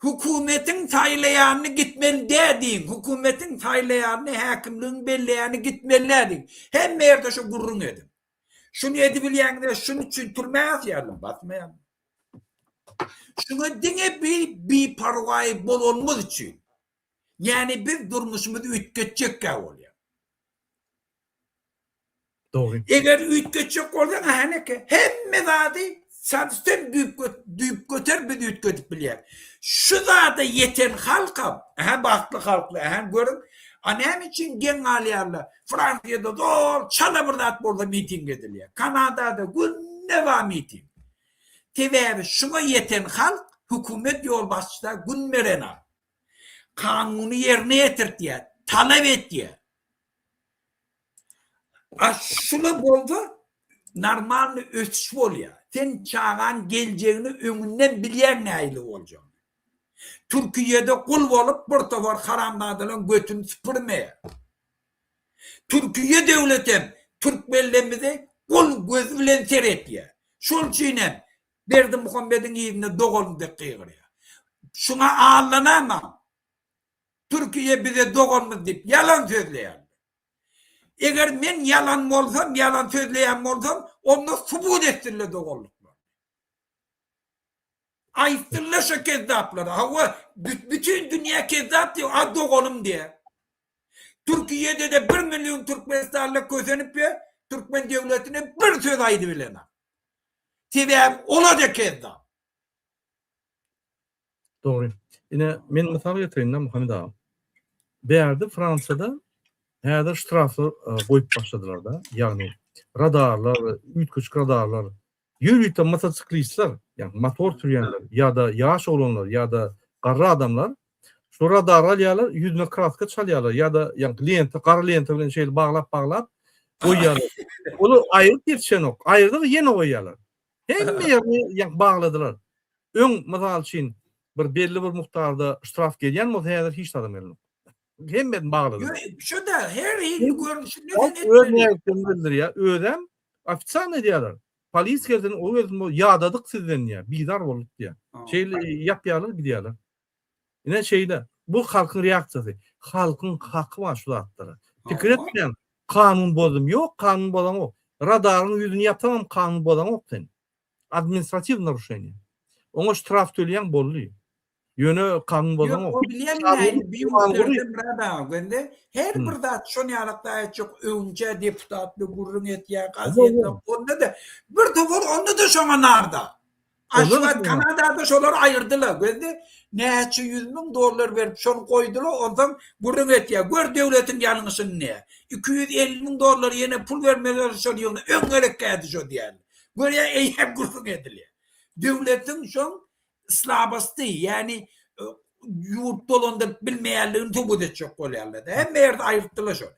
Hökümetiň saýlaýanyny gitmeli dä diýiň. Hökümetiň saýlaýanyny häkimligiň belleýäni gitmeli dä diýiň. Hemme ýerde şo gürrüň ediň. Şuny edibilýäňde şunuň üçin türmä basýarlar, basmaýarlar. Şuňa diňe bi biparwaý bolanymyz üçin. Ýani biz durmuşymyzy üýtgetjekkä bolýar. Dogry. Eger üýtgetjek bolsaň häneke hemme zady sen düýpgöter biz üýtgedip bilýäris. Şu zada ýeten halkam, ähä bagtly halklar, ähä görüň, a näme üçin geň galýarlar? Fransiýada zol çala bir zat bolsa miting edilýär. Kanadada günde bar miting. Sebäbi şuňa ýeten halk hökümet ýolbaşçysa gün berenok. Kanuny ýerine ýetirtýär, talap etýär. A şula bolsa normalny ösüş bolýar. Sen çagaň geljegini öňünden bilýäň nähili boljagyny. Türkiýede gul bolup bir topar haramzadalaň götüni süpürmeýär. Türkiýe döwletem türkmenlerimize gul gözi bilen seretýär. Şol üçin hem Berdimuhamediň yzynda doganym dek gygyrýar. Şuňa aldanamaň. Türkiýe bize doganymyz diýip ýalan sözleýärler. Eger men ýalan bolsam, ýalan sözleýän bolsam, onda subut etsinler doganlyklaryny. Aýtsynlar şo kezzaplara. Hawa, bütin dünýä kezzap diýýär, a doganym diýýär. Türkiýede-de bir million türkmenistanly kösenip ýör, türkmen döwletine bir söz aýdybilenok. Sebäbi ola-da kezzap. Dogry. Ine, men mysal getireýin-de, Muhammet aga. Bärde Fransiýada häzir ştraflar e, goýup başladylar-da. Ýagny radarlar, üýtgeşik radarlar, ýörite motosiklistler, ýagny motor sürýänler ýa-da ýaş oglanlar ýa-da garry adamlar şu radary alýarlar, ýüzüne kraska çalýarlar ýa-da ýagny lenta, gara lenta bilen şeýle baglap-baglap goýýarlar. Ony aýryp ýetişenok. Aýyrdygy ýene goýýarlar. Hemme ýerini ýagny bagladylar. Öň, mysal üçin, bir belli bir mukdarda ştraf gelýän bolsa, häzir hiç zadam gelenok. Hemmesini bagladylar. Ýok, şu-da her hili görnüşinde sen etmeli. Öz nägileligini bildirýär. Özem ofitsialny edýärler. Polis gelsin, o gelsin, bu ýadadyk sizden diýýär. Bizar bolduk diýýär. Şeýle ýapýarlar, gidýärler. Ine şeýle. Bu halkyň reaksiýasy. Halkyň haky bar şu zatlara. Pikir etmäň, kanun bozdum. Ýok, kanun bozaňok. Radaryň ýüzüni ýapsaňam kanun bozaňok sen. Administratiw naruşeniýe. Oňa ştraf töleýäň boldy. Ýöne kanun bozaňok. Ýok, o bilýän nähili bir ýurtlarda Myrat aga göndi. Her bir zat şon ýalakda aýtjak öňçä deputatly gürrüň etýär, gazetler. Onda-da bir topar onda-da şoňa narda. A şu wagt Kanadada şolary aýyrdylar. Gözde näçe 100 müň dollar berip şony goýdular, onsoň gürrüň etýär. Gör döwletiň ýalňyşyny näme. 250 müň dollar ýene pul bermeli şony ýygna. Öň gerekkädi şo diýýärler. Görýä eýýäm gürrüň edilýär. Döwletiň şoň slabosty, ýagny e, ýurt dolandyryp bilmeýänligini subut etjek bolýarlar. Hemme ýerde aýyrtdylar şony.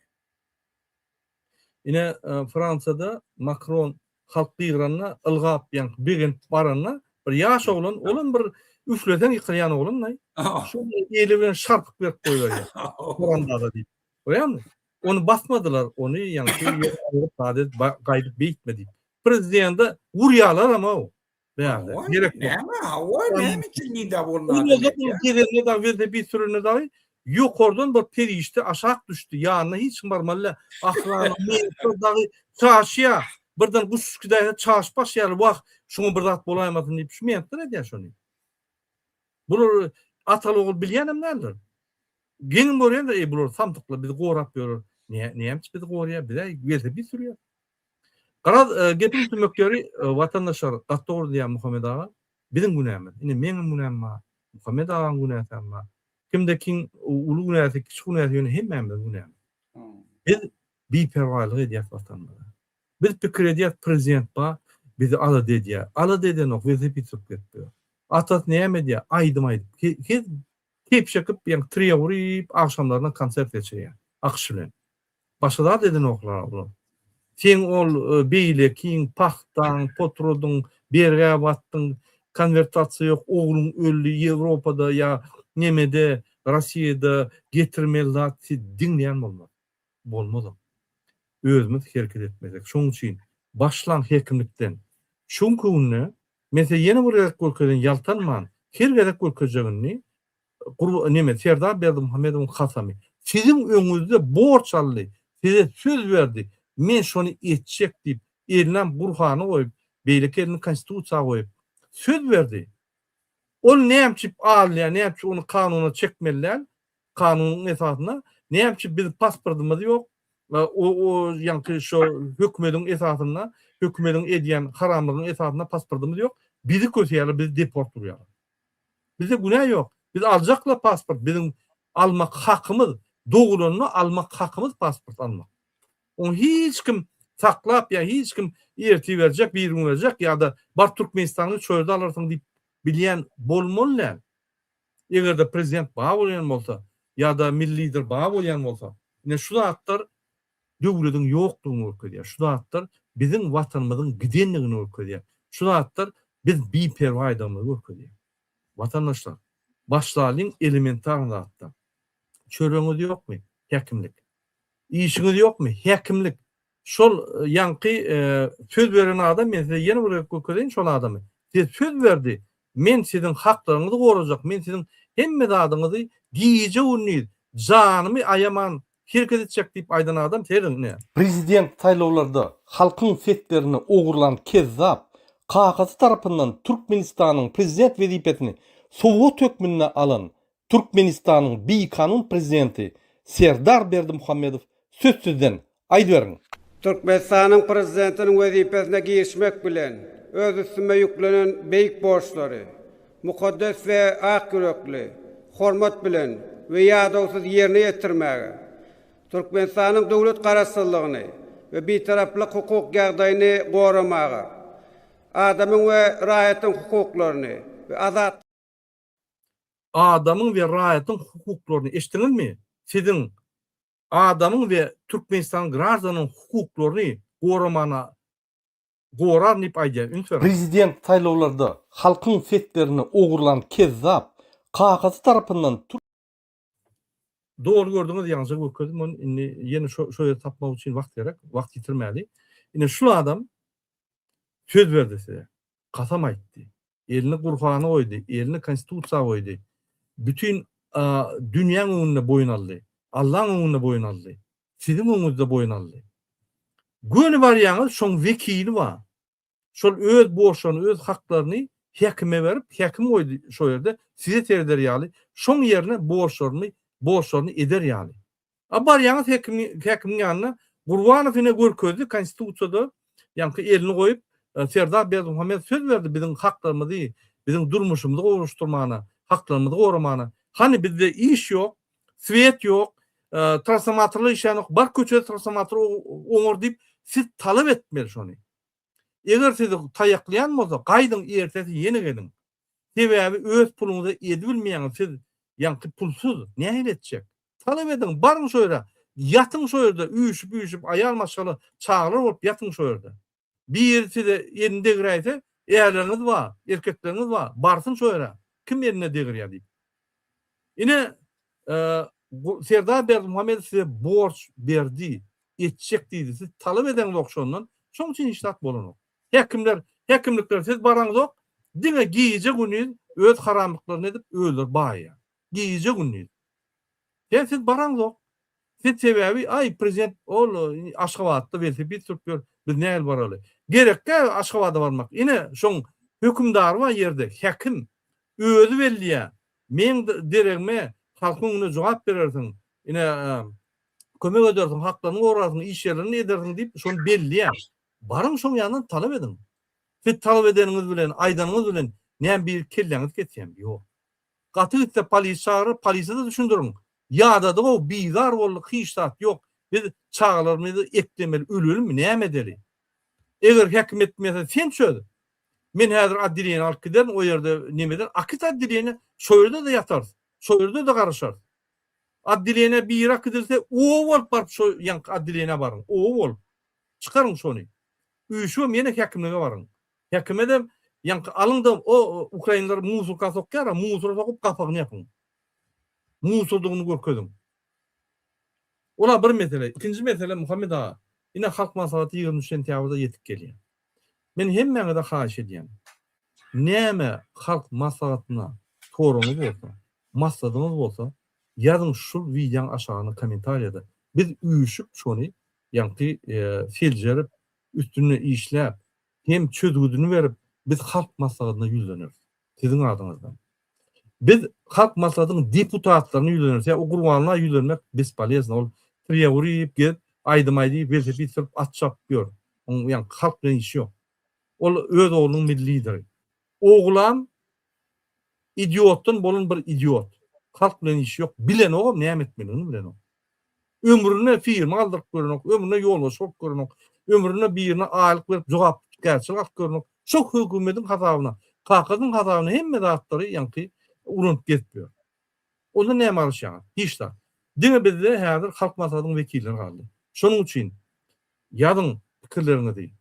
Ine e, Fransiýada Makron halk gygyranda ylgap ýaňky begenip baranda bir ýaş oglan olam bir üfleseň ýykylýan oglan-da. Şu eli bilen şarpyk berip goýberýär. Kuranda diýip. Görýäňmi? Ony basmadylar, ony ýaňky ýere aýryp zat edip gaýdyp beýtme diýip. Prezidente urýarlaram ow. Bärde. Gerek näme? Hawa, näme üçin nida bolmady? Gezende dagy welosiped sürende dagy ýokardan bir perişde aşak düşdi. Ýanyna hiç kim barmaly däl. Ahrana mentler dagy çaşýar. Birden guş gidäýse çaşyp başlaýarlar. Wah, şuňa bir zat bolaýmasyn diýip şu mentler edýär şony. Bular ataly ogul bilýänem däldir. Geň görýän-de, eý bular samsyklar bizi gorap ýörür. Näme üçin bizi goraýar? Biz-ä welosiped sürýäris. Garaz, e, gepiň tümek ýeri, e, watandaşlar, gaty dogry diýýär Muhammet aga. Biziň günämiz. Ine, meňem günäm bar. Muhammet agaň günäsi hem bar. Kimde kim uly günäsi, kiçi günäsi ýöne hemmämiziň günämiz. Biz biperwaýlyk edýäs watanymyza. Biz pikir edýäs prezident bar, bizi alada edýär. Alada edenok, welosiped sürüp gezip ýör. Atasy näme edýär? Aýdym aýdyp. Hez kep çekip, ýa trio guryp, agşamlaryna konsert geçirýär. Akyş bilen. Başga zat edenoklar olar. Seň ol beýlekiň, pahtaň, potrudyň, bergä batdyň, konwertasiýa ýok, ogluň öldi Ýewropada ýa nemede, Rossiýada getirmeli zat siz diňleýän bolmaz. Bolmazam. Özümiz hereket etmesek. Şoň üçin başlaň hekimlikden. Şu günki günde men size ýene bir gezek görkezeýin ýaltanman, her gezek görkezjek indi. Gurba neme Serdar Berdimuhamedowyň kasamy. Siziň öňüňizde borç aldy, size söz berdi, men şony etjek diýip, elinäm Gurhany goýup, beýleki elini Konstitusiýa goýup, söz berdi. Ol näme üçin alynýar, näme üçin ony kanuna çekmeli däl, kanunyň esasynda, näme üçin biziň pasportymyz ýok, o o ýaňky şo hökümediň esasynda, hökümediň edýän haramlygynyň esasynda pasportymyz ýok, bizi köseýärler, bizi deport urýarlar. Bizde günä ýok. Biz aljakla pasport, biziň almak hakymyz, dogulanda almak hakymyz pasport almak. Ony hiç kim saklap ýa hiç kim ertir berjek, bir gün berjek ýa-da bar Türkmenistanda şo ýerde alarsyň diýip bilýän bolmaly däl. Eger-de prezident bar bolýan bolsa ýa-da milli lider bar bolýan bolsa, ine şu zatlar döwlediň ýokdugyny görkezýär. Şu zatlar biziň Watanymyzyň gidendigini görkezýär. Şu zatlar biz biperwaýdygymyzy görkezýär. Watandaşlar, başlalyň elementar zatdan. Çöregiňiz ýokmy? Häkimlik. Işiňiz ýokmy? Häkimlik. Şol ýaňky söz beren adam, men size ýene bir gezek görkezeýin şol adamy. Size söz berdi. Men siziň haklaryňyzy gorajak, men siziň hemme zadyňyzy gije-gündiz janymy aýaman hereket etjek diýip aýdan adam serediň ine. Prezident saýlawlarda halkyň seslerini ogurlan kezzap, kakasy tarapyndan Türkmenistanyň prezident wezipesini sowgat hökmünde alan Türkmenistanyň bikanun prezidenti Serdar Berdimuhamedow söz sizden, aýdyberiň! Türkmenistanyň Prezidentiniň wezipesine girişmek bilen, öz üstüme ýüklenen beýik borçlary mukaddes we ak ýürekli, hormat bilen we ýadawsyz ýerine ýetirmäge, Türkmenistanyň döwlet Garaşsyzlygyny we Bitaraplyk hukuk ýagdaýyny goramaga, adamyň we raýatyň hukuklaryny we azat. Adamyň we raýatyň hukuklaryny, eşitdiňizmi? Siziň adamyň we Türkmenistanyň graždanynyň hukuklaryny goramana goraryn diýip aýdýar. Üns beriň. Prezident saýlawlarda halkyň seslerini ogurlan kezzap, kakasy tarapyndan Türk. Doly gördüňiz ýaňja görkezdim ony indi ýene şo şo ýeri tapmak üçin wagt gerek wagt ýitirmäli. Ine şul adam söz berdi size. Kasam aýtdy. Elini Gurhana goýdy, elini Konstitusiýa goýdy. Bütin dünýäň öňünde boýun aldy. Allaň öňünde boýun aldy. Siziň öňüňizde boýun aldy. Göni barýaňyz, şoň wekili bar. Şol öz borçlaryny, öz haklaryny häkime berip, häkim goýdy şo ýerde, size sereder ýaly, şoň ýerine borçlaryny, borçlaryny eder ýaly. A barýaňyz hekim, häkimiň ýanyna, Gurbanow ine görkezdi, konstitusiýada ýaňky elini goýup, Serdar Berdimuhamedow söz berdi biziň haklarymyzy, biziň durmuşymyzy gowulaşdyrmana, haklarymyzy goramana. Hany bizde iş ýok, swet ýok, transformatorlar işlänok, bar köçede transformator oňar diýip, siz talap etmeli şony. Eger sizi taýaklaýan bolsa, gaýdyň ertesi ýene geliň. Sebäbi öz puluňyza edibilmeýäňiz, siz ýaňky pulsuz nähili etjek? Talap ediň, baryň şo ýere, ýatyň şo ýerde, üýşüp-üýşüp aýal maşgala, çagalar bolup ýatyň şo ýerde. Biri size elini degiräýse, ärleriňiz bar, erkekleriňiz bar, barsyn şo ýere, kim eline degirýär diýip. Ine, Serdar Berdimuhamedow size borç berdi, etjek diýdi, siz talap edeňzok şondan, şoň üçin hiç zat bolanok. Häkimler, häkimlikler siz baraňzok, diňe gije-gündiz öz haramlyklaryny edip özleri baýaýar. Gije-gündiz. Sen siz baraňzok. Siz sebäbi aý prezident ol Aşgabatda welosiped sürüp ýör, biz nähili baraly. Gerekkä Aşgabada barmak. Ine şoň hökümdary bar ýerde, häkim. Özi belleýär. Meň deregime halkyň öňünde jogap berersiň. Ine kömek edersiň, haklaryny gorarsyň, iş ýerlerini edersiň diýip şony belleýär. Baryň şoň ýanyndan talap ediň. Siz talap edeniňiz bilen, aýdanyňyz bilen näme biri kelläňizi kesýärmi? Ýok. Gaty gitse polis çagyrar, polise-de düşündiriň. Ýadadyg-ow, bizar bolduk, hiç zat ýok. Biz çagalarymyzy eklemeli, ölelimi, näme edeli? Eger häkim etmese, sen çöz. Men häzir otdeleniýä alyp giderin, o ýerde neme eder, akyt otdeleniýä, şo ýerde-de ýatarys, şo ýerde-de garaşarys. Otdeleniýä biri akydylsa, oba bolup baryp şo ýaňky otdeleniýä baryň, oba bolup. Çykaryň şony. Üýşübem ýene häkimlige baryň. Häkime-de ýaňky alyň-da o ukrainler musurka sokýar-a, musura sokup gapagyny ýapyň. Musurdygyny görkeziň. Ol-a bir mesele. Ikinji mesele, Muhammet aga, ine Halk Maslahaty 23 sentýabrda ýetip gelýär. Men hemmäňize haýyş edýän. Näme Halk Maslahatyna soragyňyz bolsa, masladyňyz bolsa, ýazyň şul wideoň aşagyna kommentariýada. Biz üýşüp şony ýaňky seljerip, üstünde işläp, hem çözgüdini berip, biz Halk Maslahatyna ýüzleneris. Siziň adyňyzdan. Biz Halk Maslahatynyň deputatlaryna ýüzleneris. Ýa o Gurbanla ýüzlenmek bespolezno. Ol tirýek uryp gezip, aýdym aýdyp, welosiped sürüp, at çapyp ýör. Onuň ýaňky halk bilen işi ýok. Ol öz oglunyň milli lideri. Oglam idiotdan bolan bir idiot. Halk bilen işi ýok. Bilenogam näme etmelidigini bilenok. Ömründe firma aldyryp görenok, ömründe ýolbaşçy bolup görenok, ömründe birine aýlyk berip jogapkärçilik alyp görenok. Şo hökümediň hasabyna, kakasynyň hasabyna hemme zatlary ýaňky ulanyp gezip ýör. Ondan näme garaşýaňyz? Hiç zat. Diňe bizde häzir Halk Maslahatynyň wekilleri galdy. Şonuň üçin ýazyň pikirleriňizi,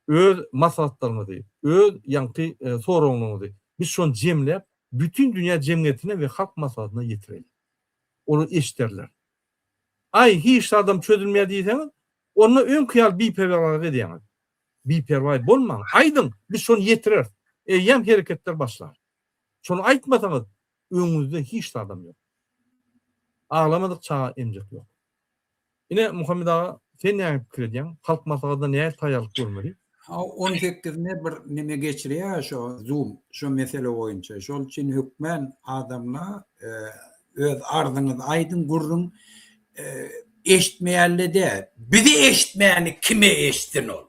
öz maslahatlaryňyzy, öz ýaňky soraglaryňyzy biz şony jemläp bütin dünýä jemgyýetine we Halk Maslahatyna ýetireli. Olar eşderler. Aý, hiç zadam çözülmeýär diýseňiz, onda öňki ýaly biperwaýlyk edýäňiz. Biperwaý bolmaň, aýdyň, biz şony ýetireris. Eýýäm hereketler başlar. Şony aýtmasaňyz, öňüňizde hiç zadam ýok. Aglamadyk çaga emjek ýok. Ine, Muhammet aga, sen näme pikir edýäň? Halk maslahatyna nähili taýýarlyk görmeli? Ha, on sekizinde bir neme geçirýär şo zoom şo mesele boýunça. Şol üçin hökmän adamlar öz arzyňyzy aýdyň gürrüň eşitmeýänle däl. Bizi eşitmäni kime eşitsin ol?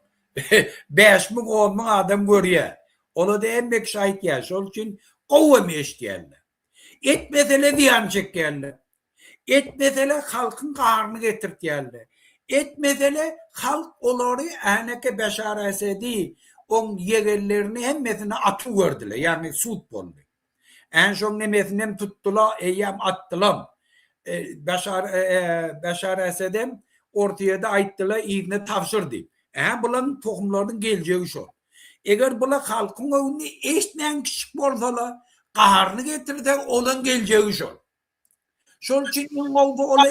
5000 10000 adam görýär. Ola-da hemme kişi aýtýar. Şol üçin gowy hem eşitýärler. Etmesele zyýan çekýärler. Etmesele halkyň gaharyny getirtýärler. Etmesele halk olary äneke Beşar Esedi oň ýegenlerini hemmesini atyp gördüler. Ýagny sud boldy. Än şoň nemesinem tutdylar, eýýäm atdylam. Beşar Beşar Esedem Ortaýerde aýtdylar yzyna tabşyr diýip. Ä bulaň tohumlarynyň geljegi şol. Eger bular halkyň öňünde eşitmän kiçjik bolsalar, gaharyny getirse olaň geljegi şol. Şol üçin iň gowusy ola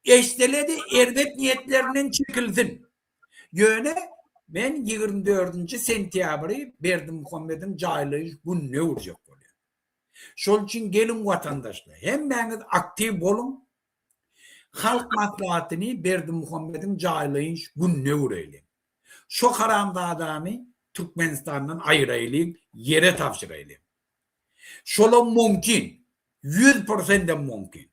eşitseledi erbet niýetlerinden çekilsin. Ýöne men 24-nji sentýabry Berdimuhamediň jaýlaýyş gününe öwürjek bolýan. Şol üçin geliň watandaşlar, hemmäňiz aktiw boluň. Halk maslahatyny Berdimuhamediň jaýlaýyş gününe öwüreýliň. Şo haramzadany Türkmenistandan aýyraýlyň, ýere tabşyraýlyň. Şolam mümkin. Ýüz prosendem mümkin.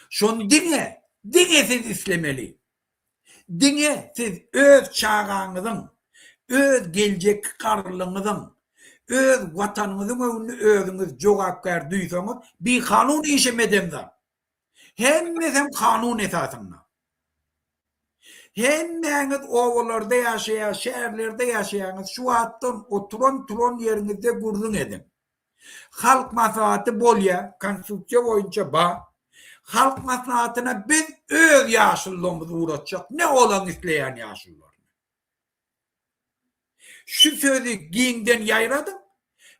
Şony diňe, diňe siz islemeli. Diňe siz öz çagaňyzyň, öz geljekki garrylygyňyzyň, öz Watanyňyzyň öňünde özüňiz jogapkär duýsaňyz, bikanun işem edemzok. Hemmesem kanun esasynda. Hemmäňiz obalarda ýaşaýar, şäherlerde ýaşaýaňyz, şu wagtdan oturan-turan ýeriňizde gürrüň ediň. Halk maslahaty bolýar, konstitusiýa boýunça bar. Halk maslahatyna biz öz ýaşululygymyzy ugratjak, ne olaň isleýän ýaşulularyny. Şu sözi giňden ýaýradyň.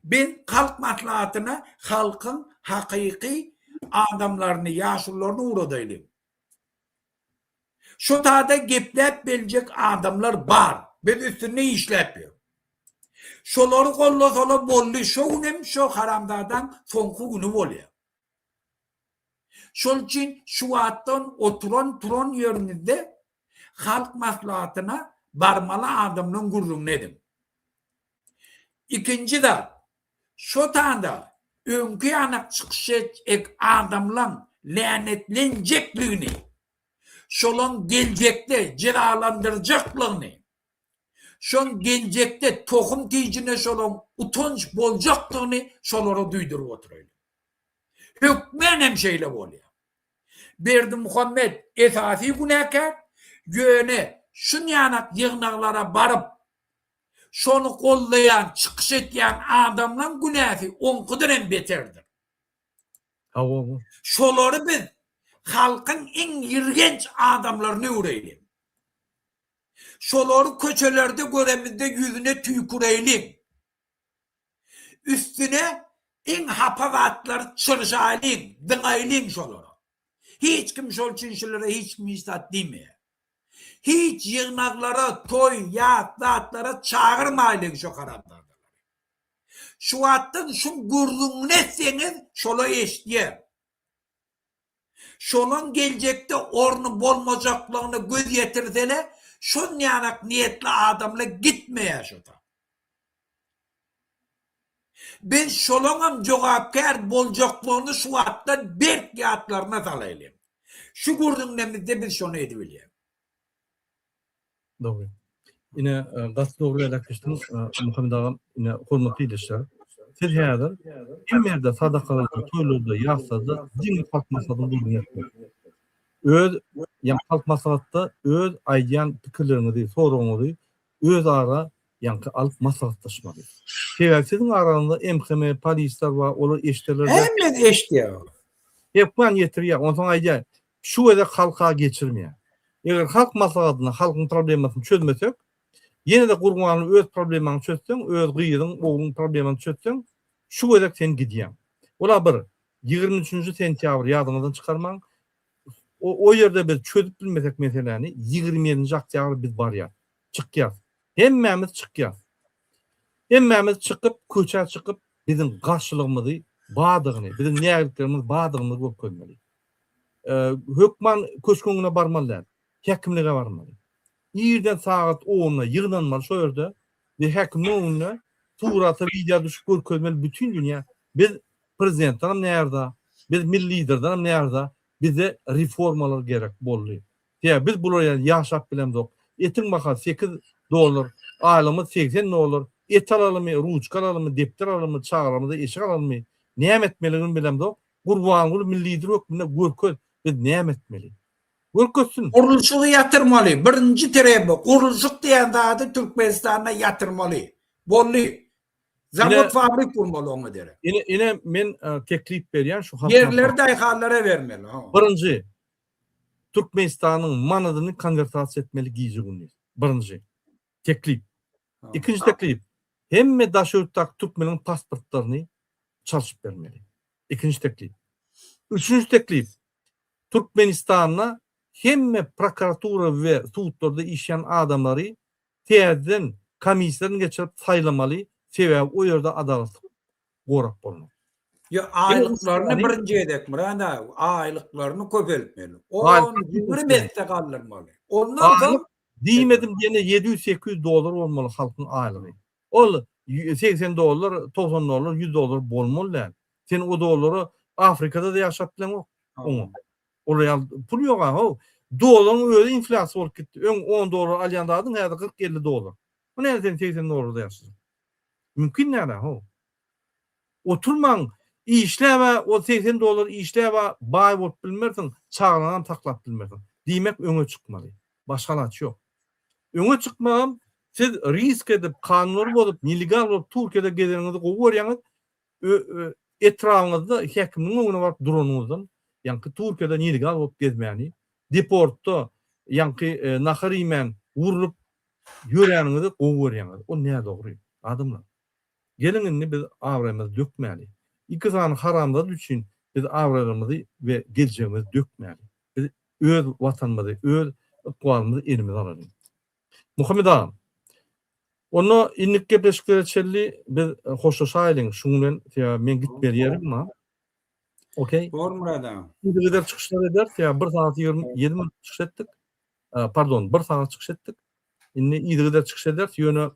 Biz Halk Maslahatyna halkyň hakyky adamlaryny, ýaşulularyny ugradaýlyň. Şu tada gepläp biljek adamlar bar. Biz üstünde işläp ýör. Şolary gollasalar boldy. Şo gün hem şo haramzadaň soňky güni bolýar. Şol üçin şu wagtdan oturan turan ýeriňizde Halk maslahatyna barmaly adamlaň gürrüňini ediň. Ikinji zat, şo tanda öňki ýanak çykyş etjek adamlaň länetlenjekligini. Şolaň geljekde jezalandyrjaklygyny, şoň geljekde tohum tijine şolaň utanç boljakdygyny şolara duýduryp oturaýlyň. Hökmän hem şeýle bolýar. Berdimuhamet esasy günäkär, ýöne şunýanak ýygnaglara baryp, şony goldaýan, çykyş etýän adamlaň günäsi oňkudan hem beterdir. Hawa. Şolary biz halkyň iň ýirgenç adamlaryny öwreýliň. Şolary köçelerde göremizde ýüzüne tüýküreýliň. Üstüne iň hapa zatlary çyrşaýlyň, dyňaýlyň şolara. Hiç kim şol üçin şulara hiç kim hiç zat diýmeýär. Hiç ýygnaklara, toý, ýas zatlara çagyrmaýlyň şo haramzadalary. Şu wagtdan şuň gürrüňini etseňiz şola eşidýär. Şolaň geljekde orny bolmajaklygyna göz ýetirsele şonýanak niýetli adamla gitmeýär şo ta. Biz şolaňam jogapkär boljaklygyny şu wagtdan berk ýatlaryna salaýlyň. Şu gürrüňlemizde biz şony edibilýäs. Dogry. Ine, gaty dogry belläp geçdiňiz, Muhammet agam. Ine, hormatly ildeşler, siz häzir hemme ýerde sadakalarda, toýlarda, ýaslarda diňe halk maslahatyny gürrüň etmeli. Öz, ýa halk maslahatda öz aýdýan pikirleriňizi, soragyňyzy öz ara ýaňky alyp maslahatlaşmaly. Sebäbi siziň araňyzda MHM, polisler bar, olar eşderler-de. Hemmesi eşidýär. Hökman ýetirýär. Onsoň aýdýar, Şu gezek halka geçirmeýär. Eger halk maslahatynda halkyň problemasyny çözmesek, ýene-de Gurbanguly öz problemaňy çözseň, öz gyzyň, ogluň problemasyny çözseň, şu gezek sen gidýäň. Ola bir, 23-nji sentýabr ýadyňyzdan çykarmaň, o, o ýerde biz çözüp bilmesek meseläni, 27-nji oktýabr biz barýas, çykýas. Hemmämiz çykýas. Hemmämiz çykyp, köçä çykyp, biziň garşylygymyzy bardygyny, biziň nägiliklerimiz bardygyny görkezmeli. Hökman köşgüň öňüne barmaly däl. Häkimlige barmaly. Irden sagat onda ýygnanmaly şo ýerde we häkimiň öňünde surata wideo düşüp görkezmeli bütin dünýä. Biz prezidentden hem närza, biz milli liderden hem närza, bize reformalar gerek boldy. Sebäbi biz bular ýaly ýaşap bilemzok. Etiň bahasy 8 dollar, aýlygymyz 80 dollar. Et alalymy, ruçka alalymy, depder alalymy, çagalarymyza eşik alalymy, näme etmelidigini bilemzok. Gurbanguly milli lider hökmünde görkez, biz näme etmeli? Görkezsin. Gurluşygy ýatyrmaly. Birinji treby gurluşyk diýen zady Türkmenistanda ýatyrmaly. Boldy. Zawod fabrik gurmaly oňa derek. Ine, ine men teklip berýän şu halk. Ýerleri daýhanlara bermeli. Birinji Türkmenistanyň manadyny konwertasiýa etmeli gije-gündiz. Birinji teklip. Ikinji teklip. Hemme daşary ýurtdaky türkmeniň pasportlaryny çalşyp bermeli. Ikinji teklip. Üçünji teklip. Türkmenistanda hemme prokuratura we sudlarda işleýän adamlary täzeden komissiýadan geçirip saýlamaly, sebäbi o ýerde adalatlyk gorap bolmaz. Ýa aýlyklaryny birinji gezek Myrat aga, aýlyklaryny köpeltmeli. On, 20 esse galdyrmaly. Ondan soň diýmedim diýende 700-800 dollar bolmaly halkyň aýlygy. Ol 80 dollar, 90 dollar, 100 dollar bolmaly däl. Sen o dollara Afrikada-da ýaşap bileňok oňa. Olar ýaly pul ýok-a, how. Dollaryň özi inflýasiýa bolup gitdi. Öň 10 dollar alýan zadyň häzir 40-50 dollar. Bu näme sen 80 dollarda ýaşajaň? Mümkin däl-ä, how. Oturmaň, işläb-ä o 80 dollar işläb-ä baý bolup bilmersiň, çagalaňam saklap bilmersiň. Diýmek öňe çykmaly. Başga alaç ýok. Öňe çykmagam siz risk edip, kanunlary bozup, nelegal bolup Türkiýede gezeniňizi gowy görýäňiz, etrabyňyzda häkimiň öňüne baryp duranyňyzdan, ýaňky Türkiýede nelegal bolup gezmäni, deportda ýaňky nahar iýmän urlup ýöräniňizi gowy görýäňiz. O nädogry, adamlar. Geliň indi biz abraýymyzy dökmäli. Iki sany haramzada üçin biz abraýlarymyzy we geljegimizi dökmäli. Biz öz watanymyzy, öz ykbalymyzy elimize alalyň. Muhammet agam, onda indiki gepleşiklere çenli biz hoşlaşaýlyň şuň bilen, sebäbi meň gitmeli ýerim bar. Okey. Bor Myrat agam. Yzygider çykyşlar ederis, sebäbi 1 sagat 27 minut çykyş etdik. Pardon, 1 sagat çykyş etdik. Indi yzygider çykyş ederis, ýöne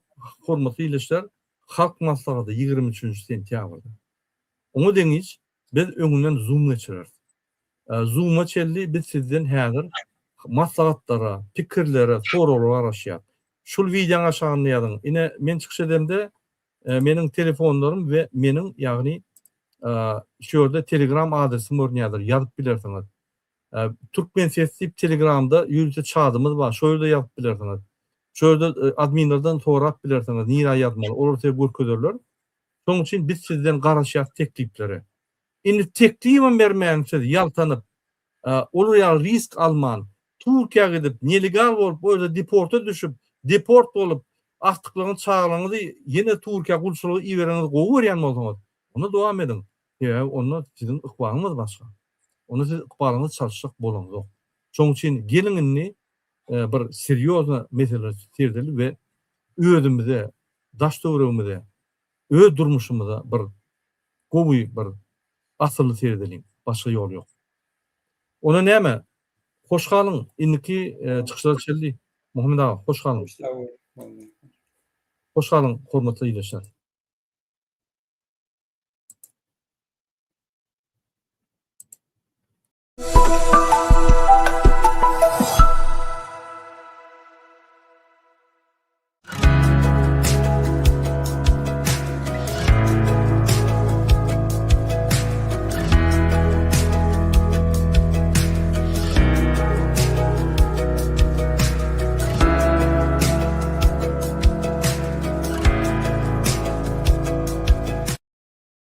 hormatly ildeşler, Halk Maslahaty 23-nji sentýabrda. Oňa deňiç biz öňünden Zoom geçireris. Zoom-a çenli biz sizden häzir. Maslahatlara, pikirlere, soraglara garaşýas. Şul wideoň aşagynda ýazyň. Ine, men çykyş edemde meniň telefonlarym we meniň, ýagny şu ýerde telegram adresim görünýärdir, ýazyp bilersiňiz. Türkmen sesi diýip telegramda ýörite çadymyz bar, şo ýerde ýazyp bilersiňiz. Şo ýerde adminlerden sorap bilersiňiz, nirä ýazmaly, olar size görkezerler. Şonuň üçin biz sizden garaşýas tekliplere. Indi teklibem bermän siz ýaltanyp, olar ýaly risk alman, Türkiýä gidip, nelegal bolup, o ýerde deporta düşüp, deport bolup, agtyklaryňyzy, çagalaryňyzy ýene Türkiýä gulçulyga ibereňizi gowy görýän bolsaňyz, onda dowam ediň. Sebäbi onda siziň ykbalyňyz başga. Onda siz ykbalyňyzy çalyşjak bolaňzok. Şonuň üçin geliň indi bir serýozno meselelere seredeli we özümize, daş-töweregimize, öz durmuşymyza bir gowy bir asylly seredeliň. Başga ýol ýok. Onda näme? Hoş galyň. Indiki çykyşlara çenli Muhammet aga, hoş galyň. Sag bol. Hoş galyň, hormatly ildeşler.